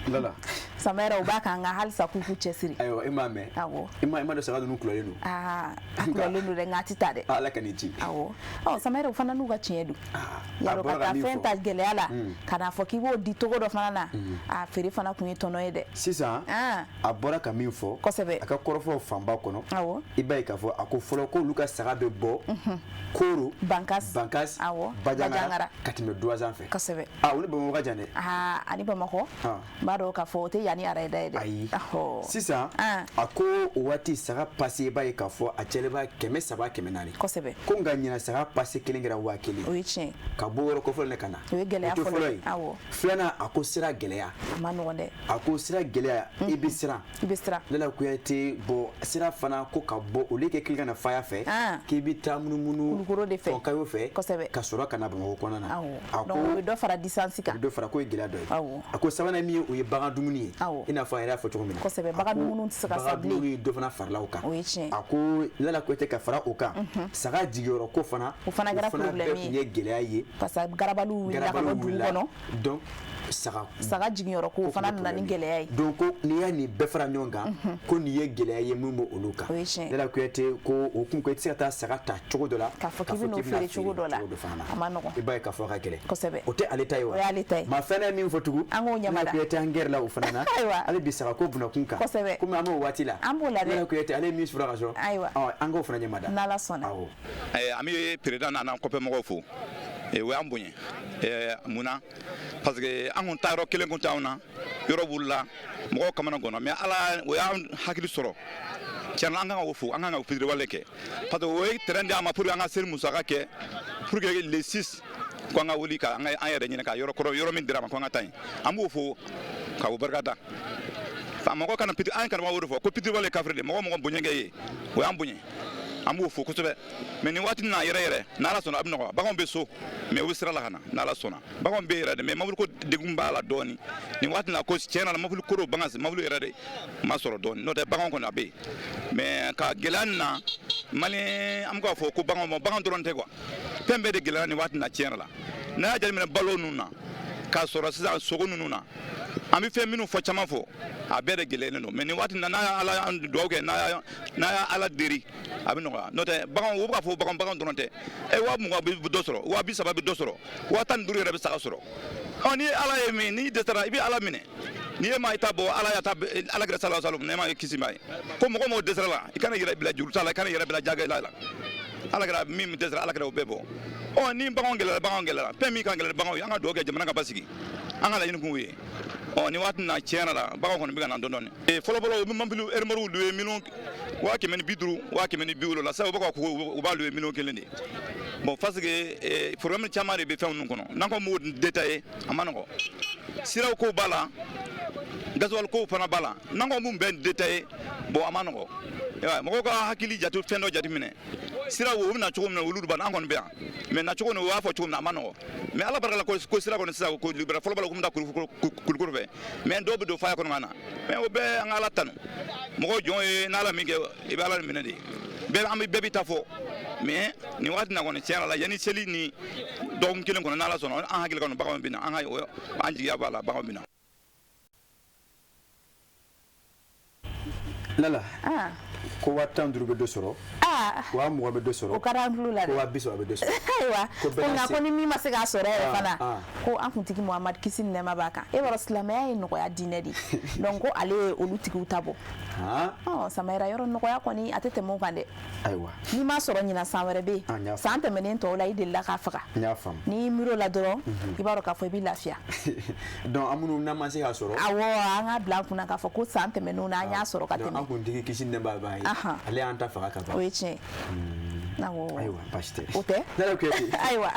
Lala. Samayira, u b'a kan, nka halisa k'u k'u cɛsiri. Ayiwa, e m'a mɛn. Awɔ. I ma dɔn saga ninnu kulɔlen don. Aa, a kulɔlen don dɛ, nka a tɛ taa dɛ. Ala ka nin ci. Awɔ, ɔ, Samayira, o fana n'u ka tiɲɛ don. A Yarɔ, bɔra ka ka taa min fɛn fɔ. ta gɛlɛya la, ka n'a fɔ k'i b'o di togo dɔ fana na, a feere fana kun ye tɔnɔ ye dɛ. Sisan, a bɔra ka min fɔ. Kosɛbɛ. A ka kɔrɔfɔw fanba kɔnɔ. Awɔ. I b'a ye k'a fɔ a ko fɔlɔ k'olu ka saga bɛ bɔ Koro, Bankas, Bankas, awɔ, Banjagara, ka tɛmɛ Duwazan fɛ. Kosɛbɛ. Aa, o ni Bamakɔ ka jan dɛ. Aa, ani Bamakɔ, n b'a dɔn k'a fɔ o tɛ yanni arayida ye dɛ. Ayi. Ahɔ. Sisan, a ko o waati saga pase, i b'a ye k'a fɔ a cɛlen b'a 300, 400. Kosɛbɛ. Ko nka ɲinan, saga pase kelen kɛra 1000. O ye tiɲɛ. Ka bɔ yɔrɔ kɔfɔlɔ la ka na. O ye gɛlɛya O tɛ fɔlɔ fɔlɔ ye. ye. Awɔ. Filanan, a ko sira gɛlɛya. A ma nɔgɔn dɛ. A ko sira gɛlɛya, i bɛ siran. I bɛ siran. Lala Kuyate, bɔ sira fana ko ka bɔ olu kɛ kili ka na faya fɛ. K'i bɛ taa munumunu. Kulukoro de fɛ. Kayo fɛ. Kosɛbɛ. Ka sɔrɔ ka na Bamakɔ kɔnɔna na. Awɔ. A Donc o bɛ dɔ fara distance kan. O bɛ dɔ fara, k'o ye gɛlɛya dɔ ye. Awɔ. A ko sabanan min ye, o ye bagan dumuni ye. Awɔ. I n'a fɔ a yɛrɛ y'a fɔ cogo min na. Kosɛbɛ, bagan dumuni tɛ se ka san Bagan bilen. dumuni, dɔ fana farala o kan. O ye tiɲɛ. A ko Lala Kuyate, ka fara o kan, saga jigiyɔrɔ ko fana. O fana kɛra problème bɛɛ ye. tun ye gɛlɛya ye. Parce que garabaliw wulila ka bɔ Garabaliw dugu wulila. kɔnɔ. Donc saga Saga jigiyɔrɔ ko, o fana nana ni gɛlɛya ye. Donc ko n'i y'a nin bɛɛ fara ɲɔgɔn kan, ko nin ye gɛlɛya ye min b'o olu kan. O ye tiɲɛ. Lala Kuyate ko o kun ko i tɛ se ka taa saga ta cogo dɔ la. K'a fɔ k'i bɛn'o feere cogo dɔ la. Fana na. A ma nɔgɔn. I b'a ye k'a fɔ a ka gɛlɛn. Kosɛbɛ. O tɛ ale ta ye wa? O y'ale ta ye. Maa filanan ye min fɔ tugun. An k'o ɲɛmada. Lala Kuyate, an gɛrɛ la o fana na. Ayiwa. Ale bi saga ko bunakun kan. Kosɛbɛ. Komi an b'o waati la. An b'o la dɛ. Lala Kuyate, ale ye min sɔrɔ ka sɔrɔ. Ayiwa. Ɔ, an k'o fana ɲɛmada. N'Ala sɔnna. Awɔ. An bɛ président n'an kɔfɛ mɔgɔw fo. O y'an bonya. Mun na? Parce que an kun taa yɔrɔ kelen kun t'anw na, yɔrɔ wulila, mɔgɔw kamana ganna, mais Ala o y'an hakili sɔrɔ. Tiɲɛ na, an kan k'o fo, an kan ka fitiriwale kɛ, parce que o ye terrain di an ma pour que an ka seli musaka kɛ, pour que le 6 ko an ka wuli ka an ka an yɛrɛ ɲini ka yɔrɔ kɔrɔ, yɔrɔ min dira ma, ko an ka taa yen. An b'o fo ka o barika da. Mɔgɔ kana piti, an karamɔgɔ y'o de fɔ ko fitiriwale ye kafiri de. Mɔgɔ mɔgɔ bonya kɛ ye, o y'an bonya. An b'o fo kosɛbɛ. Mais nin waati n'a yɛrɛ yɛrɛ, n'Ala sɔnna, a bɛ nɔgɔya. Baganw bɛ so, mais u bɛ sira la ka na, n'Ala sɔnna. Baganw bɛ yɛrɛ de, mais mobili ko degun b'a la dɔɔni nin waati na. Ko tiɲɛ na, mobili ko don, bagan mobili yɛrɛ de ma sɔrɔ dɔɔni, n'o tɛ baganw kɔni a bɛ yen. Mais ka gɛlɛya nin na, Malien, an bɛ k'a fɔ ko baganw ma, bagan dɔrɔn tɛ quoi, fɛn bɛɛ de gɛlɛyara nin waati na. Tiɲɛ yɛrɛ la, n'a y'a jateminɛ balo ninnu na, k'a sɔrɔ sisan sogo ninnu na, an bɛ fɛn minnu fɔ, caman fɔ, a bɛɛ de gɛlɛyalen don. Mais nin waati na, n'a y'a Ala an dugawu kɛ, n'a y'a Ala deri, a bɛ nɔgɔya. N'o tɛ bagan, u bɛ k'a fɔ bagan, bagan dɔrɔn tɛ. Ɛ, 20,000 bɛ dɔ sɔrɔ, 30,000 bɛ dɔ sɔrɔ, 15,000 yɛrɛ bɛ saga sɔrɔ. Ɔ, ni Ala ye min, n'i dɛsɛra, i bɛ Ala minɛ. N'i ye maa i ta bɔ, Ala y'a ta, Ala kɛra sala sala, nɛɛma ye kisi b'a ye. Ko mɔgɔ mɔgɔ dɛsɛra la, i kana yɛrɛ bila juru ta la, i kana yɛrɛ bila jagoya la. Ala kɛra min dɛsɛra, Ala kɛra o bɛɛ bɔ. Ɔ, ni baganw gɛlɛyara, baganw gɛlɛyara, fɛn min kan gɛlɛya baganw ye, an ka dugawu kɛ jamana ka basigi, an ka laɲini kun ye. Ɔ, ni waati na, tiɲɛ yɛrɛ la, baganw kɔni bɛ ka na dɔɔni dɔɔni. Fɔlɔ fɔlɔ, u bɛ mobili remorque louer miliyɔn 150, 170 la. Sisan u bɛ ka ko u b'a louer miliyɔn 1 de. Bon, parce que problème caman de bɛ fɛn ninnu kɔnɔ, n'an ko m'o détailler, a ma nɔgɔn. Siraw ko b'a la, gasoil ko fana b'a la, n'an ko mun bɛɛ détailler, bon, a ma nɔgɔn. Mɔgɔw ka hakili jate, fɛn dɔ jateminɛ, siraw u bɛ na cogo min na, olu b'a an kɔni bɛ yan, mais nacogo nin, u b'a fɔ cogo min na, a ma nɔgɔn. Mais Ala barika la, ko sira kɔni sisan ko libéré. Fɔlɔ fɔlɔ, u tun bɛ taa Kulukoro fɛ, mais dɔw bɛ don faya kɔnɔ ka na. Mais o bɛɛ, an ka Ala tanu. Mɔgɔ jɔn ye, n'Ala min kɛ, i bɛ Ala minɛ de. Bɛɛ, an bɛ bɛɛ b'i ta fɔ. Mais nin waati na kɔni, tiɲɛ yɛrɛ la, yanni seli ni dɔgɔkun kelen kɔnɔ, n'Ala sɔnna, an hakili kɔni, baganw bɛ na, an ka an jigiya b'a la, baganw bɛ na. Lala, ko 15,000 bɛ dɔ sɔrɔ, 20,000 bɛ dɔ sɔrɔ, o ka d'an tulo la dɛ, ko 30,000 bɛ dɔ sɔrɔ. Ayiwa, ko nka ko ni min ma se k'a sɔrɔ yɛrɛ fana, ko an kuntigi Muhamadu, kisi ni nɛɛma b'a kan, e b'a dɔn silamɛya ye nɔgɔya diinɛ de ye, donc ko ale ye olu tigiw ta bɔ. Ɔ, Samayira, yɔrɔ nɔgɔya kɔni a tɛ tɛmɛ o kan dɛ. Ayiwa, n'i m'a sɔrɔ ɲinan, san wɛrɛ bɛ yen. San tɛmɛnen tɔw la, i delila k'a faga. N y'a faamu. N'i miiri o la dɔrɔn, i b'a dɔn k'a fɔ i bɛ lafiya. Donc an minnu n'an ma se k'a sɔrɔ. Awɔ, an k'a bila an kunna k'a fɔ ko san tɛmɛnenw na, an y'a sɔrɔ ka tɛmɛ. An kuntigi, kisi ni nɛɛma b'a ye, ale y'an ta faga ka ban. O ye tiɲɛ ye. Awɔ. Ayiwa, baasi tɛ. O tɛ. Lala Kuyate. Ayiwa.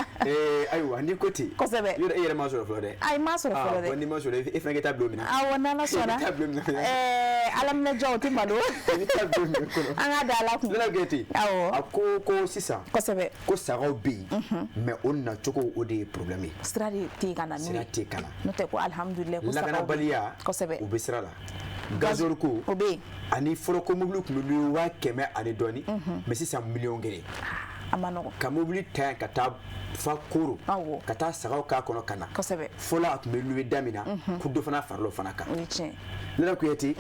Ayiwa, n'i ko ten. Kosɛbɛ. Yɔrɔ e yɛrɛ ma sɔrɔ fɔlɔ dɛ. Ayi, n m'a sɔrɔ fɔlɔ dɛ. Bon, n'i ma sɔrɔ, e fana k'i ta bila o minɛ. Awɔ, n'Ala sɔnna. I bɛ taa bila o minɛ. Ala minɛ jɔn, o tɛ malo. I bɛ taa bila o minɛ kɔnɔ. An k'a da Ala kun. Lala Kuyate. Awɔ. A ko sisan. Kosɛbɛ. Ko sagaw bɛ yen. Mais o nacogo, o de ye problème ye. Sira de tɛ yen ka na n'u ye. Sira tɛ ka na. N'o tɛ ko alihamudulilayi, ko sagaw bɛ yen. Lakanabaliya. Kosɛbɛ. U bɛ sira la. Gasoil ko. O bɛ yen. Ani fɔlɔ, ko mobili tun bɛ louer 100,000 ani dɔɔni. Mais sisan miliyɔn 1. A ma nɔgɔn. Ka mobili ta yan ka taa fa Koro. Awɔ. Ka taa sagaw k'a kɔnɔ ka na. Kosɛbɛ. Fɔlɔ a tun bɛ louer da min na. Ko dɔ fana farala o fana kan. O ye tiɲɛ. Lala Kuyate.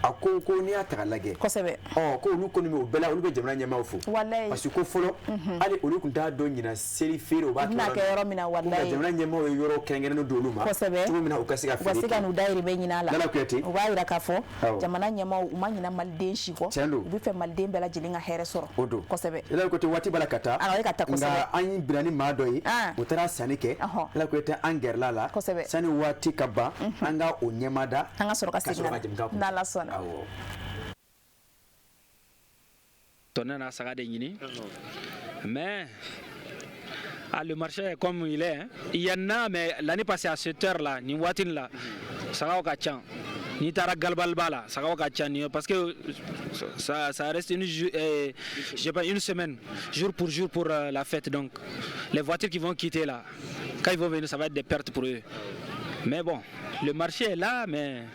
A ko n'i y'a ta k'a lajɛ. Kosɛbɛ. Ɔ, ko olu kɔni bɛ o bɛɛ la, olu bɛ jamana ɲɛmaaw fo. Walayi. Parce que ko fɔlɔ, hali olu tun t'a dɔn ɲinan seli feere o b'a kɛ yɔrɔ min na, walayi. Nka jamana ɲɛmaaw ye yɔrɔ kɛrɛnkɛrɛnnen d'olu ma. Kosɛbɛ. Cogo min na u ka se ka feere kɛ. U ka se ka n'u dahirimɛ ɲini a la. Lala Kuyate. U b'a jira k'a fɔ jamana ɲɛmaaw, u ma ɲinɛ maliden si kɔ. Tiɲɛ don. U bɛ fɛ maliden bɛɛ lajɛlen ka hɛrɛ sɔrɔ. O don. Kosɛbɛ. Lala Kuyate, waati b'a la ka taa. A bɛ ka taa kosɛbɛ. Nka an ye binna ni maa dɔ ye. U taara sanni kɛ. Lala Kuyate, an gɛrɛla la. Kosɛbɛ. Sani waati ka ban, an ka o ɲɛmada. An ka sɔrɔ ka segin ka na. N'Ala sɔnna. Awɔ. Ne nana saga de ɲini, mais ah, le marché est comme il est, hein. Il y en a, mais l'année passée à cette heure-là, nin waati la, sagaw ka ca. N'i taara galibaliba la, sagaw ka ca ni, parce que ça reste une, je sais pas, une semaine, jour pour jour pour la fête. Donc les voitures qui vont quitter là, quand ils vont venir, ça va être des pertes pour eux. Mais bon, le marché est là, mais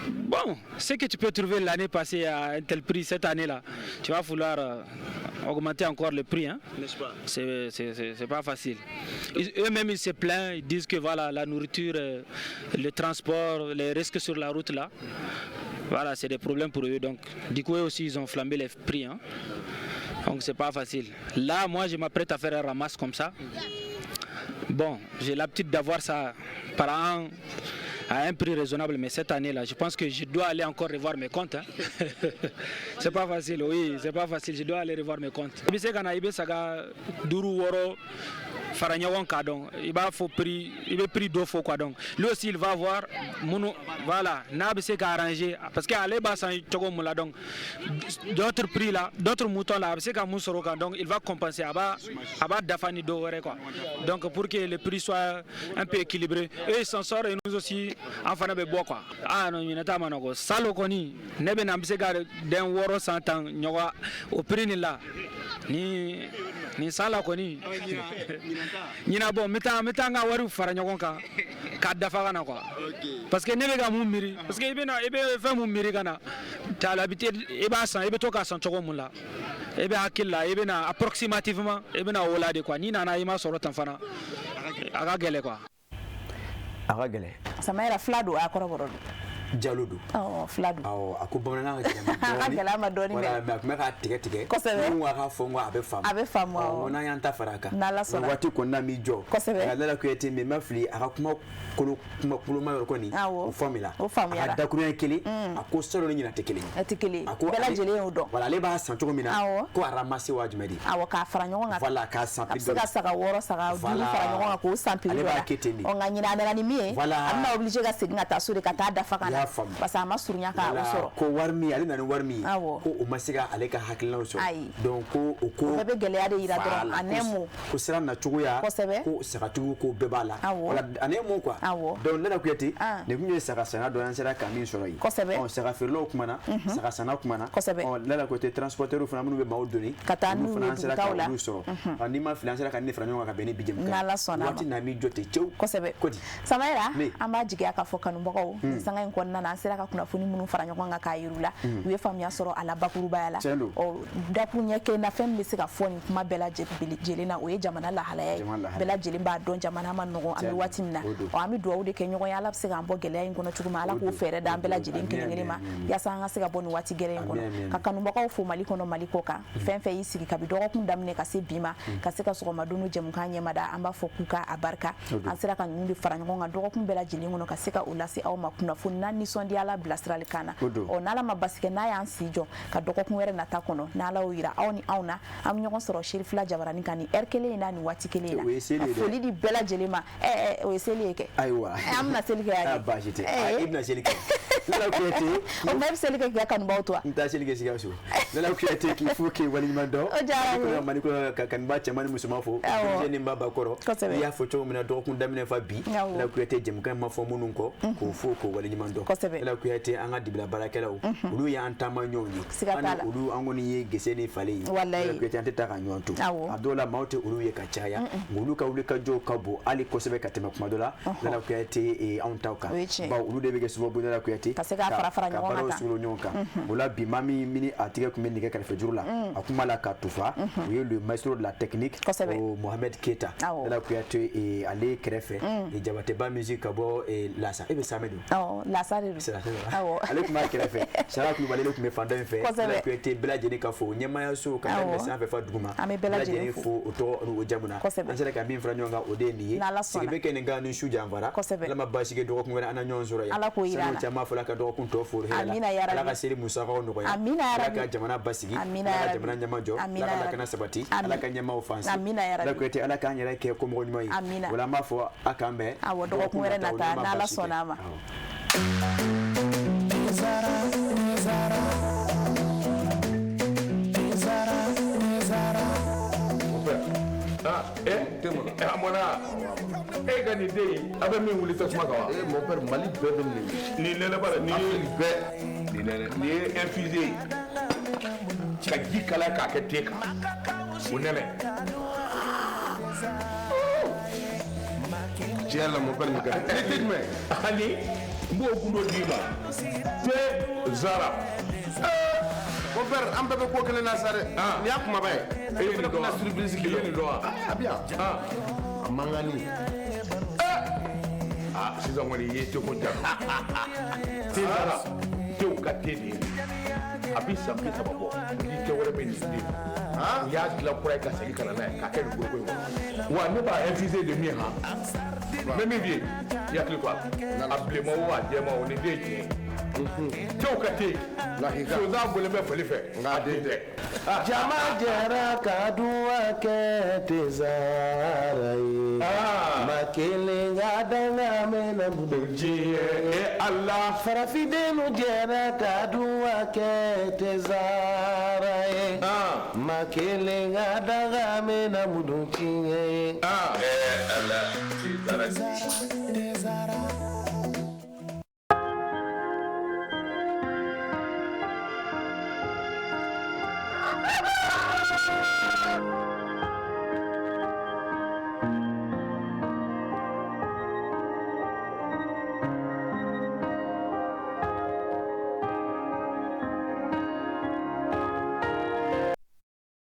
bon, ce que tu peux trouver l'année passée à un tel prix, cette année-là, tu vas vouloir augmenter encore le prix. Hein? N'est-ce pas? C'est pas facile. Eux-mêmes, ils se plaignent, ils disent que voilà, la nourriture, le transport, les risques sur la route là, voilà, c'est des problèmes pour eux. Donc, du coup, eux aussi, ils ont flambé les prix. Hein? Donc, c'est pas facile. Là, moi, je m'apprête à faire un ramasse comme ça. Bon, j'ai l'habitude d'avoir ça par an à un prix raisonnable, mais cette année-là, je pense que je dois aller encore revoir mes comptes. Hein. C'est pas facile, oui, c'est pas facile, je dois aller revoir mes comptes. I bɛ se ka na, i bɛ saga duuru, wɔɔrɔ fara ɲɔgɔn kan, donc i b'a fɔ prix, i bɛ prix dɔ fɔ quoi. Donc lui aussi, il va voir minnu, voilà, n'a bɛ se ka arranger, parce que ale b'a san cogo mun la, donc d'autres prix là, d'autres moutons là, a bɛ se ka mun sɔrɔ o kan, donc il va compenser, a b'a dafa ni dɔ wɛrɛ quoi. Donc pour que le prix soit un peu équilibré, eux, ils s'en sortent et nous aussi, an fana bɛ bɔ quoi. Ah non, ɲinɛ ta ma nɔgɔ. Salon kɔni, ne bɛ na, n bɛ se ka den 6 san tan ɲɔgɔn o prix nin la. Ni nin san la kɔni, ɲinan, bɔn, n bɛ taa n ka wariw fara ɲɔgɔn kan k'a dafa ka na quoi, parce que ne bɛ ka mun miiri, parce que i bɛ na, i bɛ fɛn mun miiri ka na, t'as l'habitude, i b'a san, i bɛ to k'a san cogo mun la, i bɛ hakili la, i bɛ na approximativement, i bɛ na o la de quoi. N'i nana, i ma sɔrɔ tan fana, a ka gɛlɛn quoi. A ka gɛlɛn. Samayɛrɛ, fila don, a kɔrɔbɔrɔ don. Jalo don. Ɔ, fila don. Awɔ, a ko bamanankan ka gɛlɛn. A ka gɛlɛn a ma dɔɔni. Voilà, mais a tun bɛ k'a tigɛ tigɛ. Kosɛbɛ. Ni ko a k'a fɔ, n ko a bɛ faamu. A bɛ faamu, awɔ. Ɔ, n ko n'an y'an ta fara a kan. N'Ala sɔnna. Waati kɔni na m'i jɔ. Kosɛbɛ. Lala Kuyate, mais n ma fili, a ka kuma kolo, kuma koloma yɔrɔ kɔni. Awɔ. O faamuyala. O faamuyara. A ka dakuruɲɛ kelen. A ko salon ni ɲinan tɛ kelen ye. A tɛ kelen ye. A ko Bɛɛ lajɛlen y'o dɔn. Voilà, ale b'a san cogo min na. Awɔ. Ko a ramasser waa jumɛn de? Awɔ, k'a fara ɲɔgɔn kan. Voilà, k'a san. A bɛ se ka saga 6, saga 5 Voilà. fara ɲɔgɔn kan k'o san prix Ale dɔ b'a la. kɛ ten de. Ɔ, nka ɲinan, a nana ni min ye, Voilà. a bɛna obligé ka segin ka taa so de ka taa dafa ka I na. y'a faamu. Parce que a ma surunya k'a o Voilà, sɔrɔ. ko wari min ale nana ni wari min ye, Awɔ. ko o ma se ka ale ka hakilinaw sɔrɔ. Ayi. Donc ko o ko O bɛɛ bɛ gɛlɛya de yira dɔrɔn, Voilà, en un ko- mot. Ko sira nacogoya. Kosɛbɛ. Ko sagatigiw ko bɛɛ b'a la. Awɔ. Voilà, en un mot quoi. Awɔ. Donc Lala Kuyate, Ah. nin kun ye saga sanna dɔ ye, an sera ka min sɔrɔ yen. Kosɛbɛ. Ɔ, saga feerelaw kumana, saga sanna kumana. Kosɛbɛ. Ɔ, Lala Kuyate, transporteur fana minnu bɛ maaw doni. Ka taa olu n'u fana ye an sera ka dugutaw la. olu sɔrɔ. Ɔ, n'i ma fili, an sera ka nin fara ɲɔgɔn kan ka bɛn ni bi jɛmukan ye. N'Ala sɔnna a ma. Waati n'a m'i jɔ ten cewu. Kosɛbɛ. Kodi. Samayɛrɛ, Ne. an b'a jigiya k'a fɔ kanubagaw, nin sanga in kɔnɔna na, an sera ka kunnafoni minnu fara ɲɔgɔn kan k'a yir'u la, u ye faamuya sɔrɔ a la bakurubaya la. Tiɲɛ don. Ɔ, dakuruɲɛ kelen na, fɛn min bɛ se ka fɔ nin kuma bɛɛ lajɛlen na, o ye jamana lahalaya ye. Jamana lahalaya. Bɛɛ lajɛlen b'a dɔn jamana ma nɔgɔn, an Tiɲɛ bɛ don. waati min na. O don. Ɔ, an bɛ dugawu de kɛ ɲɔgɔn ye, Ala bɛ se k'an bɔ gɛlɛya in kɔnɔ cogo min, Ala O k'o don. fɛɛrɛ d'an bɛɛ lajɛlen Amin, kelen kelen ma, amin, amin. yaasa an ka se ka bɔ nin waati gɛlɛn in Amin, kɔnɔ. amin. Ka kanubagaw fo Mali kɔnɔ, Mali kɔ kan, fɛn fɛn y'i sigi kabi dɔgɔkun daminɛ ka se bi ma, ka se ka sɔgɔma don jɛmukan ɲɛmada, an b'a fɔ k'u ka a barika. O don. An sera ka ninnu de fara ɲɔgɔn kan dɔgɔkun bɛɛ lajɛlen kɔnɔ ka se ka o lase aw ma kunnafoni n'a nisɔndiyala bilasirali kan na. O don. Ɔ, n'Ala ma basi kɛ, n'a y'an si jɔ ka dɔgɔkun wɛrɛ nata kɔnɔ, n'Ala y'o yira aw ni anw na, an bɛ ɲɔgɔn sɔrɔ Serifila jabarani kan ni heure kelen in na, nin waati kelen in na. O ye seli ye Ka dɛ. foli di bɛɛ lajɛlen ma. Ɛ ɛ, o ye seli ye kɛ. Ayiwa. Ɛ, an bɛna seli kɛ yan Ah, de. baasi tɛ. Ɛ, Ah, i bɛna seli kɛ. Lala Kuyate. O ma, e bɛ seli kɛ k'i ka kanubaw to wa? N taa seli kɛ Sikaso. Lala Kuyate, k'i fo, k'i waleɲuman dɔn. O diyara n ye. Mali kɔnɔ, ka kanuba cɛman ni musoman fo. Awɔ. Denmisɛn ni maa bakɔrɔ. Kosɛbɛ. I y'a fɔ cogo min na, dɔgɔkun daminɛ fa bi. Awɔ. Lala Kuyate, jɛmukan in ma fɔ minnu kɔ, k'o fo, k'o waleɲuman dɔn. Kosɛbɛ. Lala Kuyate, an ka dibila baarakɛlaw, olu y'an taama ɲɔgɔn ye. Siga An t'a ni la. olu, an kɔni ye gese ni falen ye. Walayi. Lala Kuyate, an tɛ taa ka ɲɔgɔn to. Awɔ. A dɔw la, maaw tɛ olu ye ka caya, nka olu ka wuli ka jɔw ka bon hali kosɛbɛ ka tɛmɛ kuma dɔ la Lala Kuyate anw taw kan. O ye tiɲɛ ye. Bawo olu de bɛ kɛ sababu ye, Lala Kuyate, Ka se k'a fara fara ka ɲɔgɔn kan baaraw tan. suru ɲɔgɔn kan. O la bi, maa min ni a tigɛ tun bɛ nɛgɛ kɛrɛfɛ juru la, a kun b'a la ka tufa, o ye le maestro de la technique. Kosɛbɛ. O Mohamed Keita. Awɔ. Lala Kuyate, ale kɛrɛfɛ, Jabateba musique ka bɔ Lasa, e bɛ Samɛ don. Awɔ, Lasa de don. Sira. Awɔ. Ale tun b'a kɛrɛfɛ, Sara Kulubali, ale tun bɛ fan dɔ in fɛ. Kosɛbɛ. Lala Kuyate, bɛɛ lajɛlen ka fo ɲɛmaayaso ka daminɛ sanfɛ fa duguma. An bɛ bɛɛ lajɛlen fo o tɔgɔ n'o jamu na. Kosɛbɛ. An sera ka min fara ɲɔgɔn kan, o de ye nin ye. N'Ala sɔnna. Sigi bɛ kɛ nin kan ni su janfara. Kosɛbɛ. Ala ma baasi kɛ, dɔgɔkun wɛrɛ an na ɲɔgɔn sɔrɔ yan. Ala k'o yira an Sani na. o cɛ, an b'a fɔ ala ka dɔgɔkun tɔ fo hɛrɛ la. Amina ya Ala Rabbi. ka seli musakaw nɔgɔya. Amina ya Ala Rabbi. ka jamana basigi. Amina Ala ya ka Rabbi. jamana ɲɛmajɔ. Amina Ala ka ya lakana Rabbi. sabati. Amin. Ala ka ɲɛmaaw fansi. Amina ya Ala Rabbi. Kuyate, ala k'an yɛrɛ kɛ komɔgɔ ɲuman ye. Amina. O la, an b'a fɔ a k'an bɛn. Awɔ, dɔgɔkun wɛrɛ nataw, nata, n'o ma n'Ala baasi kɛ. sɔnna a ma. Awɔ. Zara, Zara, Zara, Zara. Ah, a mɔna e ka nin den in, a bɛ min wuli tasuma kan wa? Eh, mon père, Mali bɛɛ bɛ nin de. Nin nɛnɛ bara nin ye Afrique bɛɛ. Nin nɛnɛ, nin ye infusé ye ka ji kalaya k'a kɛ te kan, o nɛnɛ. Tiɲɛ yɛrɛ la, mon père, nin ka di. Ni te jumɛn? Ani n b'o gundo d'i ma, te Zara. Mon père, an bɛɛ bɛ ko kelen na sa dɛ. Ah. Nin y'a kumaba ye. E ye nin fana dɔn wa? bɛna surprise I k'i ye la. nin dɔn wa? A bɛ yan. Ah. A mankanni. Ah, sisan kɔni i ye teko ja. Te Zara, tew ka te de ye nin ye. A bi san 30 bɔ ni te wɛrɛ bɛ nin den. U y'a dilan kura ye ka segin ka na n'a ye k'a kɛ nin foroko in kɔnɔ. Wa ne b'a infusé de min han, n bɛ min f'i ye, i hakili to a la, a bilenman o, a jɛman o, nin den ye tiɲɛ ye. Tew ka te. Lahika. Sonsan bɔlen bɛ fali fɛ. Nka a den tɛ. Jama jɛra ka duwa kɛ te Zara ye. mɛna mudun tiɲɛ e Ala. Farafindennu jɛra ka duwa kɛ tɛ zara ye. Ma kelen ka daga mɛna mudun tiɲɛ ye. Ala. Tɛ zara.